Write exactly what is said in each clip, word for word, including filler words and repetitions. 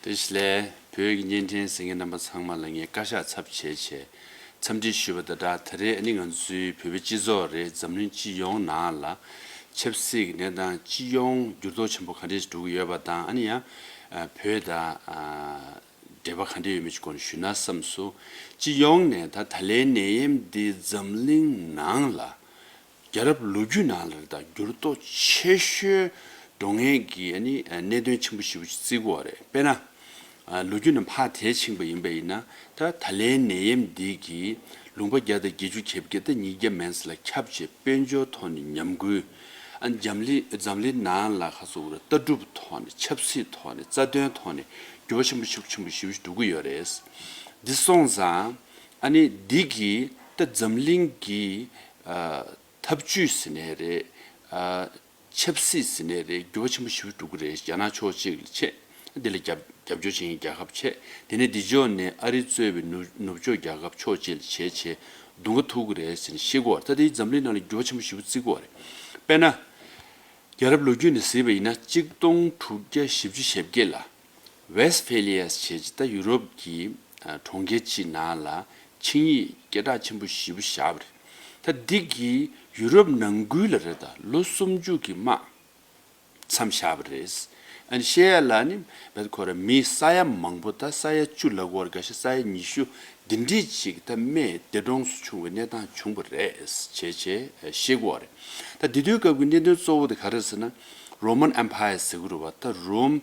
ཨིས་ལེ། བོད་ཀྱི་བརྙན་འཕྲིན་གཟིགས་མཁན་རྣམ་པ་ཚང་མ་ལ་ངས་བཀའ་ཤག་ཚབ་བྱས་བྱས་འཚམས་འདྲི་ཞུས་པ་དང་སྦྲགས། ད་རེས་ཨ་ནི་ང་ཚོའི་བོད་པའི་སྤྱི་ཚོགས་རེད། འཛམ་གླིང་སྤྱི་ཡོངས་ནང་ལ་ཆབ་སྲིད་ཀྱི་གནས་སྟངས་སྤྱི་ཡོངས་འགྱུར་ལྡོག་ཆེན་པོ་ག་འདྲས་འགྲོ་གི་ཡོད་པ་དང་། ཨ་ནི་ཡང་བོད་དང་འབྲེལ་བ་ག་འདྲས་ཡོད་མེད་ཀྱི་སྐོར་ནས་ཞུས་ན་བསམས་སོང་། སྤྱི་ཡོངས་ནས་ད་ད་ལན་ནད་ཡམས་འདི་འཛམ་གླིང་ནང་ལ་རྒྱལ་རབས་ལོ་རྒྱུས་ནང་ལ་རེད། ད་འགྱུར་ལྡོག་ཆེ་ཤོས་འགྲོ་མཁན་གྱི་ཨ་ནི་གནད་དོན་ཆེན་པོ་ཞེ་པོ་ཅིག་བརྩི་གི་ཡོད་རེད། དཔེར་ན། ལོ་རྒྱུས་ནང་ཕར་དེད་ཕྱིན་པ་ཡིན་པ་ཡིན་ན། ད་ད་ལན་ནད་ཡམས་འདི་གིས་ལུང་པ་བརྒྱ་དང་བརྒྱད་ཅུ་གྱ་བརྒྱད་དང་ཉིས་བརྒྱ་མན་ཙམ་ལ་ཁྱབ་བྱས། དཔལ་འབྱོར་ཐོག་ནས་ཉམས་རྒུད། ཨ་འཛམ་གླིང་འཛམ་གླིང་ནང་ལ་ཁ་སོ་བོར་ལྟ་གྲུབ་ཐོག་ནས། ཆབ་སྲིད་ཐོག་ནས། རྩ་དོན་ཐོག་ནས་འགྱུར་བ་ཆེན་པོ་ཤུགས་ཆེན་པོ་ཞེ་པོ་ཅིག་འགྲོ་གི་ཡོད་རེད། འདི་སོང་ཙང་ཨ་ནི་འདི་གིས་ད་འཛམ་གླིང་གི་ཨ་འཐབ་ཇུས་ཟེར་ནའི་རེད། ཨ་ཆབ་སྲིད་ཟེར་ནའི་རེད། འགྱུར་བ་ཆེན་པོ་ཞེ་པོ་འགྲོ་གི་རེད། རྒྱ་ནག་ཕྱོགས་གཅིག་ལ་བྱས། འདི་ལ་རྒྱབ་རྒྱབ་སྐྱོར་བྱེད་མཁན་རྒྱལ་ཁབ་བྱས། དེ་ནས་འདི་ཕྱོགས་ནས་ཨ་རི་གཙོས་པའི་ནུབ་ནུབ་ཕྱོགས་རྒྱལ་ཁབ་ཕྱོགས་གཅིག་ལ་བྱས་བྱས་གདོང་ཁ་ཐུག་གི་རེད་ཟེར་ནས་བཤད་ཀྱི་ཡོད་རེད། ད་དེ་འཛམ་གླིང་ནང་ལ་འགྱུར་བ་ཆེན་པོ་ཞེ་པོ་བརྩི་གི་ཡོད་རེད། དཔེར་ན། རྒྱལ་རབས་ལོ་རྒྱུས་ནས་གཟིགས་པ་ཡིན་ན། གཅིག་སྟོང་དྲུག་བརྒྱ་བཞི་བཅུ་ཞེ་བརྒྱད་ལ་ཝེ་སི་ཕེ་ལི་ཡ་ཞེས་བྱ་ད་ཡུ་རོབ་ཀྱི་ཨ་གྲོང་ཁྱེར་གཅིག་ནང་ལ་ཆིངས་ཡིག་སྐད་གྲགས་ཆེན་པོ་ཞེ་པོ་བཞག་པ་རེད། ད་འདི་གིས་ཡུ་རོབ་ནང་ཁུལ་ལ་རེད། ད་ལོ་སུམ་ཅུ་གི་དམག་མཚམས་བཞག་པ་རེད། ཨ་ནི་བཤད་ཡ་ལ་ནི་བེད་ཁོ་ར་མི་ས་ཡ་མང་པོ། ད་ས་ཡ་བཅུ་ལབ་དགོས་རེད། འགའ་ཤས་ས་ཡ་ཉི་ཤུ་འདི་འདྲས་ཅིག་ད་རྨས་འདས་གྲོངས་སུ་བྱུང་བའི་གནས་སྟངས་བྱུང་བ་རེད་ཅེས་བྱས་བཤད་ཀྱི་ཡོད་རེད། ད་དེ་དུས་སྐབས་ཀྱི་གནད་དོན་གཙོ་བོ་དེ་ག་རེ་ཟེར་ན། རོ་མན་ཨེམ་ཕ་ཡར་ཟེར་གྱི་རེད་པ། ད་རོམ་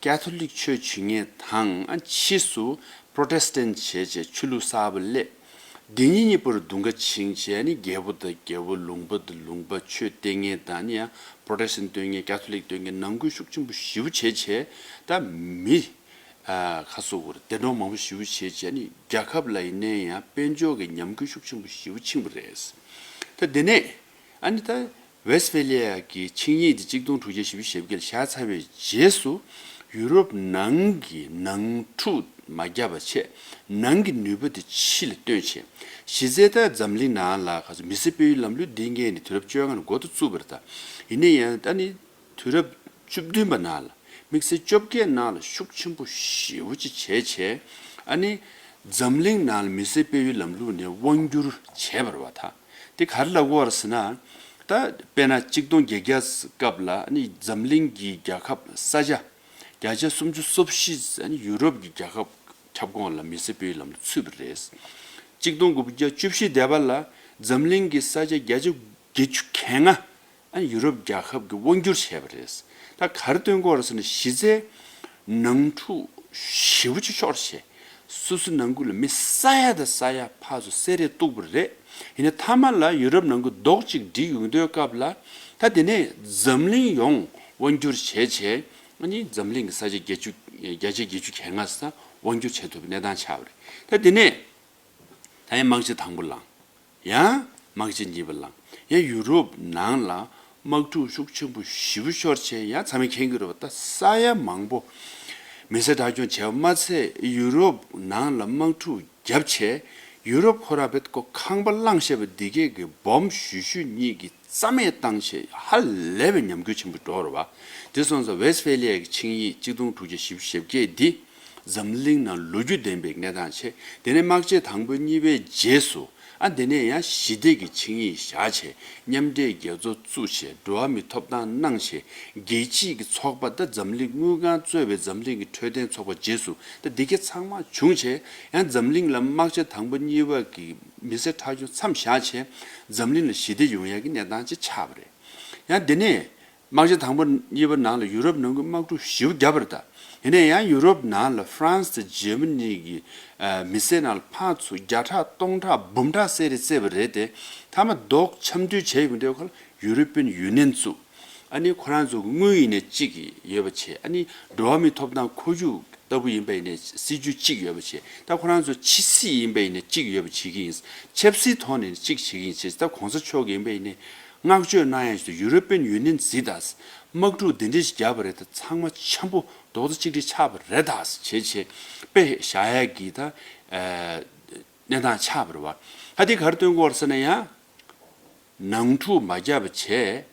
ཀེ་ཐོ་ལིག་ཆོས་བྱེད་མཁན་དང་། ཨ་ཕྱིས་སུ་པྲོ་ཊེ་སི་ཊན་ཊི་བྱས་བྱས་ཆོས་ལུགས་གསར་པ་སླེབས། འདི་གཉིས་གཉིས་བར་གདོང་ཁ་བྱིངས་བྱས་ནི། རྒྱལ་པོ་དང་རྒྱལ་པོ། ལུང་པ་དང་ལུང་པ། ཆོས་སྟོན་མཁན་དང་ནི་ཡང་པྲོ་ཊེ་སི་ཊན་ཊི་སྟོན་མཁན། ཀེ་ཐོ་ལིག་སྟོན་མཁན། ནང་ཁུལ་ཤུགས་ཆེན་པོ་ཞེ་པོ་བྱས་བྱས། ད་མི་ཨ་ཁ་སོ་བོར་འདས་གྲོངས་མང་པོ་ཞེ་པོ་བྱས་བྱས་ནི། རྒྱལ་ཁབ་ལ་ཡིན་ནའི་ཡང་དཔལ་འབྱོར་གྱི་ཉམས་རྒུད་ཤུགས་ཆེན་པོ་ཞེ་པོ་ཕྱིན་པ་རེད། ད་དེ་ནས་ཨ་ནི་ད་ཝེ་སི་ཕེ་ལི་ཡ་གི་ཆིངས་ཡིག་དེ་གཅིག་སྟོང་དྲུག་བརྒྱ་བཞི་བཅུ་ཞེ་བརྒྱད་ལ་བཞག་ཚར་བའི་རྗེས་སུ། ཡུ་རོབ་ནང་གི་ནང་འཁྲུག་མ་བརྒྱབ་པ་བྱས། ནང་གི་ནུས་པ་དེ་ཕྱི་ལ་བཏོན་བྱས། གཞི་རྩའི་ད་འཛམ་གླིང་ནང་ལ་ཁ་སོ་མི་སེར་སྤེལ་ཡུལ་ལམ་ལུགས་འདི་སྔོན་ནས་དུས་རབས་བཅོ་ལྔ་ནས་འགོ་ཏུ་བཙུགས་པ་རེད། ད་ཡིན་ན་ཡང་ད་ནི་དུས་རབས་བཅུ་བདུན་པ་ནང་ལ། དམིགས་བསལ་བཅོ་བརྒྱད་ནང་ལ་ཤུགས་ཆེན་པོ་ཞེ་པོ་ཅིག་བྱས་བྱས། ཨ་ནི་འཛམ་གླིང་ནང་ལ་མི་སེར་སྤེལ་ཡུལ་ལམ་ལུགས་ནས་དབང་བསྒྱུར་བྱས་པ་རེད་པ། ད་དེ་ག་རེ་ལབ་དགོས་རེད་ཟེར་ན། ད་དཔེར་ན་གཅིག་སྟོང་བརྒྱད་བརྒྱ་སྐབས་ལ་ཨ་ནི་འཛམ་གླིང་གི་རྒྱལ་ཁབ་ས་ཆ་བརྒྱ་ཆ་སུམ་ཅུ་སོ་བཞི་ཨ་ནི་ཡུ་རོབ་ཀྱི་རྒྱལ་ཁབ་ཁྱབ་ཁོངས་ལ་མི་སེར་སྤེལ་ཡུལ་ལམ་ལུགས་ཚུད་པ་རེད། གཅིག་སྟོང་དགུ་བརྒྱ་བཅུ་བཞི་འདས་པ་ལ་འཛམ་གླིང་གི་ས་ཆ་བརྒྱ་ཆ་བརྒྱད་ཅུ་གྱ་ལྔ་ཨ་ནི་ཡུ་རོབ་རྒྱལ་ཁབ་ཀྱིས་དབང་བསྒྱུར་བྱས་པ་རེད། ད་ག་རེ་སྟོན་གྱི་ཡོད་རེད་ཟེར་ན། གཞི་རྩའི་ནང་འཁྲུག་ཞེ་པོ་ཅིག་ཤོར་བྱས། སོ་སོའི་ནང་ཁུལ་ལ་མི་ས་ཡ་དང་ས་ཡ་ཕར་ཚུར་བསད་རེས་གཏུགས་པ་རེད། ཡིན་ནའི་མཐའ་མ་ལ་ཡུ་རོབ་ནང་ཁུལ་རྡོག་གཅིག་སྒྲིལ་ཡོང་དུས་སྐབས་ལ། ད་དེ་ནས་འཛམ་གླིང་ཡོངས་དབང་བསྒྱུར་བྱས་བྱས། ཨ་ནི་འཛམ་གླིང་གི་ས་ཆ་བརྒྱད་ཅུ་བརྒྱ་ཆ་བརྒྱད་ཅུ་གྱ་ལྔ་ས་དབང་བསྒྱུར་བྱེད་ཐུབ་པའི་གནས་སྟངས་ཆགས་པ་རེད། ད་དེ་ནས་ད་ཡང་དམག་ཆེན་དང་པོ་ལངས། ཡང་དམག་ཆེན་གཉིས་པ་ལངས། ཡང་ཡུ་རོབ་ནང་ལ་དམག་འཁྲུག་ཤུགས་ཆེན་པོ་ཞེ་པོ་ཤོར་བྱས། ཡང་ཚང་མས་མཁྱེན་གྱི་རེད་པ། ད་ས་ཡ་མང་པོ་མི་སེར་དྲག་སྐྱོང་བྱས་པ་མ་ཚད། ཡུ་རོབ་ནང་ལ་དམག་འཁྲུག་བརྒྱབ་བྱས། ཡུ་རོབ་ཁོ་རང་བེད་ཀོ་ཁང་པ་བླངས་བཞག་པ་འདི་གས་ཀྱི་སྦོམ་ཞུ་ཞུ་གཉིས་ཀྱིས་རྩ་མེད་བཏང་བྱས། ཧ་ལས་པའི་ཉམས་རྒུད་ཆེན་པོ་འགྲོ་རེད་པ། དེ་སོང་ཙང་ཝེ་སི་ཕེ་ལི་ཡ་གི་ཆིངས་ཡིག་གཅིག་སྟོང་དྲུག་བརྒྱ་བཞི་བཅུ་ཞེ་བརྒྱད་འདི་འཛམ་གླིང་ནང་ལོ་རྒྱུས་ལྡན་པའི་གནས་སྟངས་བྱས། དེ་ནས་དམག་ཆེན་དང་པོ་གཉིས་པའི་རྗེས་སུ། ཨ་དེ་ནས་ཡང་ཞི་བདེ་གི་ཆིངས་ཡིག་བཞག་བྱས། མཉམ་འབྲེལ་རྒྱལ་ཚོགས་བཙུགས་བྱས། འགྲོ་བ་མིའི་ཐོབ་ཐང་གནང་བྱས། རྒྱལ་སྤྱིའི་གི་ཚོགས་པ། ད་འཛམ་གླིང་དངུལ་ཁང་གཙོས་པའི་འཛམ་གླིང་གི་འཕྲོད་བསྟེན་ཚོགས་པ་རྗེས་སུ། ད་འདི་ག་ཚང་མ་བྱུང་བྱས། ཡང་འཛམ་གླིང་ལ་དམག་ཆེན་དང་པོ་གཉིས་པ་གི་མི་སེར་ཁྲག་སྦྱོར་མཚམས་བཞག་བྱས། འཛམ་གླིང་ལ་ཞི་བདེ་ཡོང་ཡག་གི་གནས་སྟངས་ཅིག་ཆགས་པ་རེད། ཡང་དེ་ནས་དམག་ཆེན་དང་པོ་གཉིས་པ་ནང་ལ་ཡུ་རོབ་ནང་གི་དམག་འཁྲུག་ཞེ་པོ་བརྒྱབ་པ་རེད། ད་ཡིན་ན་ཡང་ཡུ་རོབ་ནང་ལ་ཧྥ་རན་སི་དང་འཇར་མ་ནི་གི་ཨ་མི་སེར་ནང་ལ་ཕར་ཚུར་བརྒྱ་ཕྲག་སྟོང་ཕྲག་འབུམ་ཕྲག་བསད་རེས་བསད་པ་རེད་དེ། མཐའ་མ་རྡོག་འཆམ་མཐུན་བྱས་ཡོང་དུས་ཁོ་ལ་ཡུ་རོ་པིན་ཡུ་ནི་ཡན་བཙུགས། ཨ་ནི་ཁོ་རང་ཚོ་གི་དངུལ་ཡིན་ནའི་གཅིག་ཡོད་པ་བྱས། ཨ་ནི་འགྲོ་བ་མིའི་ཐོབ་ཐང་ཁོར་ཡུག་ལྟ་བུ་ཡིན་པ་ཡིན་ནའི་སྲིད་ཇུས་གཅིག་ཡོད་པ་བྱས། ད་ཁོ་རང་ཚོ་ཕྱི་སྲིད་ཡིན་པ་ཡིན་ནའི་གཅིག་ཡོད་པ་བྱེད་ཀྱི་ཡིན། ཆབ་སྲིད་ཐོག་ནས་གཅིག་བྱེད་ཀྱི་ཡིན་བྱས། ད་གོང་ས་མཆོག་གི་ཡིན་པ་ཡིན་ནའི་བསྔགས་བརྗོད་གནང་ཡ་ཞིག་ཏུ་ཡུ་རོ་པིན་ཡུ་ནི་ཡན་གཟིགས་དང་། དམག་འཁྲུག་འདི་འདྲ་ཞིག་བརྒྱབ་པ་རེད། ད་ཚང་མ་འཆམ་པོ་རྡོག་རྩ་གཅིག་སྒྲིལ་ཆགས་པ་རེད་ད་བྱས་བྱས་དཔེ་བཞག་ཡ་གི་ད་ཨ་གནས་སྟངས་ཆགས་པ་རེད་བ། ད་དེ་ག་རེ་སྟོན་གྱི་ཡོད་རེད་ཟེར་ན། ཡང་ནང་འཁྲུག་མ་བརྒྱབ་པ་བྱས།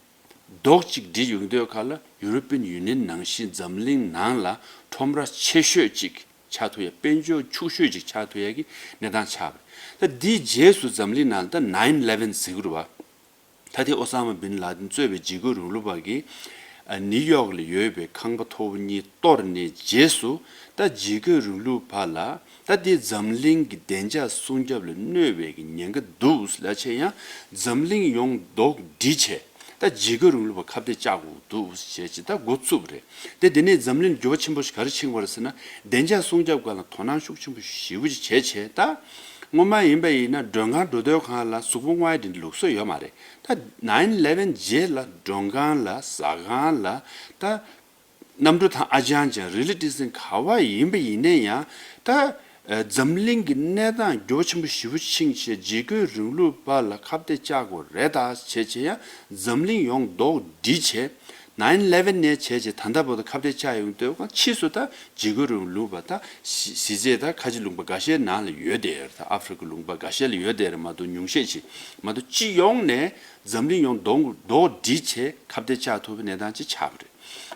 རྡོག་གཅིག་སྒྲིལ་ཡོང་དུས་ཁ་ལ་European Union ནང་བཞིན་འཛམ་གླིང་ནང་ལ་ཁྲོམ་ར་ཆེ་ཤོས་གཅིག་ཆགས་ཐུབ་ཡ། དཔལ་འབྱོར་ཕྱུག་ཤོས་གཅིག་ཆགས་ཐུབ་ཡ་གི་གནས་སྟངས་ཆགས་པ་རེད། ད་འདིའི་རྗེས་སུ་འཛམ་གླིང་ནང་ད་nine eleven ཟེར་གི་རེད་བ། ད་དེ་ཨོ་ས་མ་བིན་ལ་དིན་གཙོས་པའི་འཇིགས་སྐུལ་རིང་ལུགས་པ་གིས་ཨ་ནིའུ་ཡོག་ལ་ཡོད་པའི་ཁང་པ་མཐོ་པོ་གཉིས་གཏོར་ནས་རྗེས་སུ་ད་འཇིགས་སྐུལ་རིང་ལུགས་པ་ལ་ད་དེ་འཛམ་གླིང་གི་བདེ་འཇགས་སྲུང་སྐྱོབ་ལ་གནོད་པའི་གི་ཉེན་ཁ་འདུག་ལ་བྱས་ཡང་འཛམ་གླིང་ཡོངས་རྡོག་སྒྲིལ་བྱས། ད་འཇིགས་སྐུལ་རིང་ལུགས་པ་ཁ་གཏད་བཅག་དགོས་འདུག་ཞེས་ཅིག་ད་འགོ་བཙུགས་པ་རེད། དེ་དེ་ནས་འཛམ་གླིང་འགྱུར་བ་ཆེན་པོ་ཞིག་ག་རེ་ཕྱིན་པ་རེད་ཟེར་ན། བདེ་འཇགས་སྲུང་སྐྱོབ་སྒང་ལ་དོ་སྣང་ཤུགས་ཆེན་པོ་ཞེ་པོ་ཅིག་བྱས་བྱས། ད་སྔོན་མ་ཡིན་པ་ཡིན་ན་མགྲོན་ཁང་འགྲོ་དུས་སྒང་ལ་གཟུགས་པོ་བསྔོ་ཡ་དེ་འདྲ་ལུགས་སྲོལ་ཡོད་མ་རེད། ད་nine eleven རྗེས་ལ་མགྲོན་ཁང་ལ་ཟ་ཁང་ལ་ད་གནམ་གྲུ་དང་ཨ་ཅང་ཅང་རི་ལི་ཏི་སིན་ག་བ་ཡིན་པ་ཡིན་ནའི་ཡང་ད། ཨ་འཛམ་གླིང་གི་གནས་སྟངས་འགྱུར་བ་ཆེན་པོ་ཞེ་པོ་ཕྱིན་བྱས་འཇིགས་སྐུལ་རིང་ལུགས་པ་ལ་ཁ་གཏད་བཅག་དགོས་རེད་ད་བྱས་བྱས་ཡང་འཛམ་གླིང་ཡོངས་རྡོག་སྒྲིལ་བྱས། nine eleven ནས་བྱས་བྱས་ད་ལྟ་བར་དུ་ཁ་གཏད་བཅག་ཡོང་དུས་ཕྱིས་སུ་ད་འཇིགས་སྐུལ་རིང་ལུགས་པ་ད་གཞི་གཞི་རྩའི་ད་ཁ་ཆེ་ལུང་པ་འགའ་ཤས་ནང་ལ་ཡོད་བསྡད་ཡོད་རེད། ད་ཨ་ཧྥི་རི་ཀ་ལུང་པ་འགའ་ཤས་ལ་ཡོད་བསྡད་རེད་མ་གཏོགས་ཉུང་ཤས་ཤིག་མ་གཏོགས་སྤྱི་ཡོངས་ནས་འཛམ་གླིང་ཡོངས་རྡོག་རྡོག་སྒྲིལ་བྱས་ཁ་གཏད་བཅག་ཐུབ་པའི་གནས་སྟངས་ཅིག་ཆགས་པ་རེད།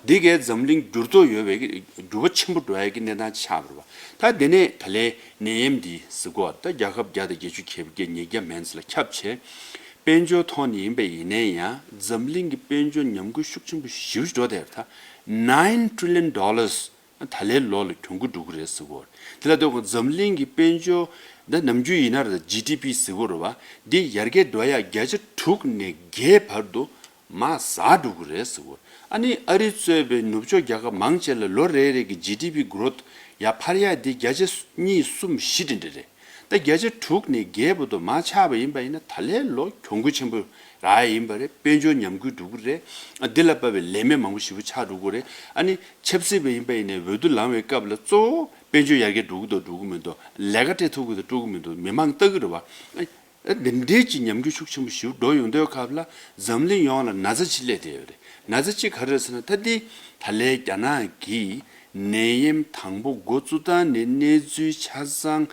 འདི་གའི་འཛམ་གླིང་འགྱུར་ལྡོག་ཡོད་པའི་འགྱུར་བ་ཆེན་པོ་འགྲོ་ཡ་གི་གནས་སྟངས་ཆགས་པ་རེད་བ། ད་དེ་ནས་ད་ལན་ནད་ཡམས་འདི་ཟེར་གོ་ད་རྒྱལ་ཁབ་བརྒྱ་དང་བརྒྱད་ཅུ་གྱ་བརྒྱད་ཉིས་བརྒྱ་མན་ཙམ་ལ་ཁྱབ་བྱས། དཔལ་འབྱོར་ཐོག་ནས་ཡིན་པ་ཡིན་ནའི་ཡང་འཛམ་གླིང་གི་དཔལ་འབྱོར་ཉམས་རྒུད་ཤུགས་ཆེན་པོ་ཞེ་པོ་ཅིག་འགྲོ་བསྡད་ཡོད་རེད། ད་nine trillion dollars ད་ལན་ལོ་ལ་གྱོང་གུད་འགྲོ་གི་རེད་ཟེར་གོ །དེ་ལ་ལྟོས་གོང་འཛམ་གླིང་གི་དཔལ་འབྱོར་ད་ནམ་རྒྱུན་ཡིན་ན་རེད་ཇི་ཌི་པི་ཟེར་གོ་རེད་བ། འདི་ཡར་རྒྱས་འགྲོ་ཡ་བརྒྱ་ཆ་དྲུག་ནས་བརྒྱད་བར་དུ་མར་ཟག་འགྲོ་གི་རེད་ཟེར་གོ །ཨ་ནི་ཨ་རི་གཙོས་པའི་ནུབ་ཕྱོགས་རྒྱལ་ཁབ་མང་ཆེ་ལ་ལོ་རེ་རེ་གི་ཇི་ཌི་པི་གྷི་རོ་ཐི་ཡར་འཕར་ཡ་འདི་བརྒྱ་ཆ་གཉིས་གསུམ་བཞི་དེ་འདྲ་རེད། ད་བརྒྱ་ཆ་དྲུག་ནས་བརྒྱད་བར་དུ་མར་ཆག་པ་ཡིན་པ་ཡིན་ན་ད་ལན་ལོ་གྱོང་གུད་ཆེན་པོ་རག་ཡ་ཡིན་པ་རེད། དཔལ་འབྱོར་ཉམས་རྒུད་འགྲོ་གི་རེད། ཨ་འདི་ལ་དཔག་པའི་ལས་མེད་མང་པོ་ཞེ་པོ་ཆགས་འགྲོ་གི་རེད། ཨ་ནི་ཆབ་སྲིད་པ་ཡིན་པ་ཡིན་ནའི་འོས་བསྡུ་ལངས་པའི་སྐབས་ལ་གཙོ་བོ་དཔལ་འབྱོར་ཡར་རྒྱས་འགྲོ་གི་འདུག་འགྲོ་གི་མི་འདུག །ལས་ཀ་སྤྲད་ཐུབ་ཀྱི་འདུག་སྤྲོད་ཀྱི་མི་འདུག །མི་མང་ལྟ་གི་རེད་བ། ཨ་འདི་འདྲའི་ཅིག་ཉམས་རྒུད་ཤུགས་ཆེན་པོ་ཞེ་པོ་འགྲོ་ཡོང་དུས་སྐབས་ལ་འཛམ་གླིང་ཡོངས་ལ་ན་ཚ་ཅིག་སླེབས་བསྡད་ཡོད་རེད། ན་ཚ་ཅིག་ག་རེ་རེད་ཟེར་ན་ད་འདི་ད་ལན་རྒྱ་ནག་གིས་ནད་ཡམས་དང་པོ་འགོ་བཙུགས་སྟངས་ནས་གནས་ཚུལ་ཆ་ཚང་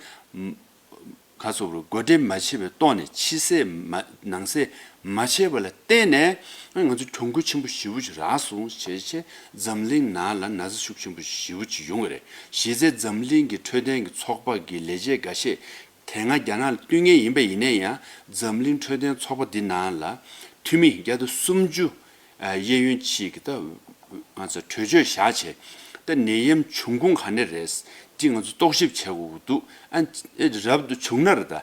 ག་སོགས་རུ་བགོ་སྒྲིག་མ་བྱས་པའི་ཐོག་ནས་ཕྱི་གསལ་མ་ནང་གསལ་མ་བྱས་པ་ལ་བརྟེན་ནས་ང་ཚོ་གྱོང་གུད་ཆེན་པོ་ཞེ་པོ་ཅིག་རག་སོང་བྱས་བྱས་འཛམ་གླིང་ནང་ལ་ན་ཚ་ཤུགས་ཆེན་པོ་ཞེ་པོ་ཅིག་ཡོང་གི་རེད། གཞི་རྩའི་འཛམ་གླིང་གི་འཕྲོད་བསྟེན་གྱི་ཚོགས་པ་གི་ལས་བྱེད་འགའ་ཤས་དེ་སྔ་རྒྱ་ནག་ལ་བསྟུན་མཁན་ཡིན་པ་ཡིན་ན་ཡང་འཛམ་གླིང་འཕྲོད་བསྟེན་ཚོགས་པ་འདི་ནང་ལ་འཐུས་མི་བརྒྱ་དང་སུམ་ཅུ་གཡས་གཡོན་གཅིག་གི་ད་ང་ཚོ་གྲོས་ཆོད་བཞག་བྱས་ད་ནད་ཡམས་བྱུང་ཁུངས་ག་ནས་རེད། འདི་ང་ཚོ་རྟོག་ཞིབ་བྱེད་དགོས་ཀྱི་འདུག །ཨ་ཨེ་རབ་ཏུ་བྱུང་ན་རེད་ད་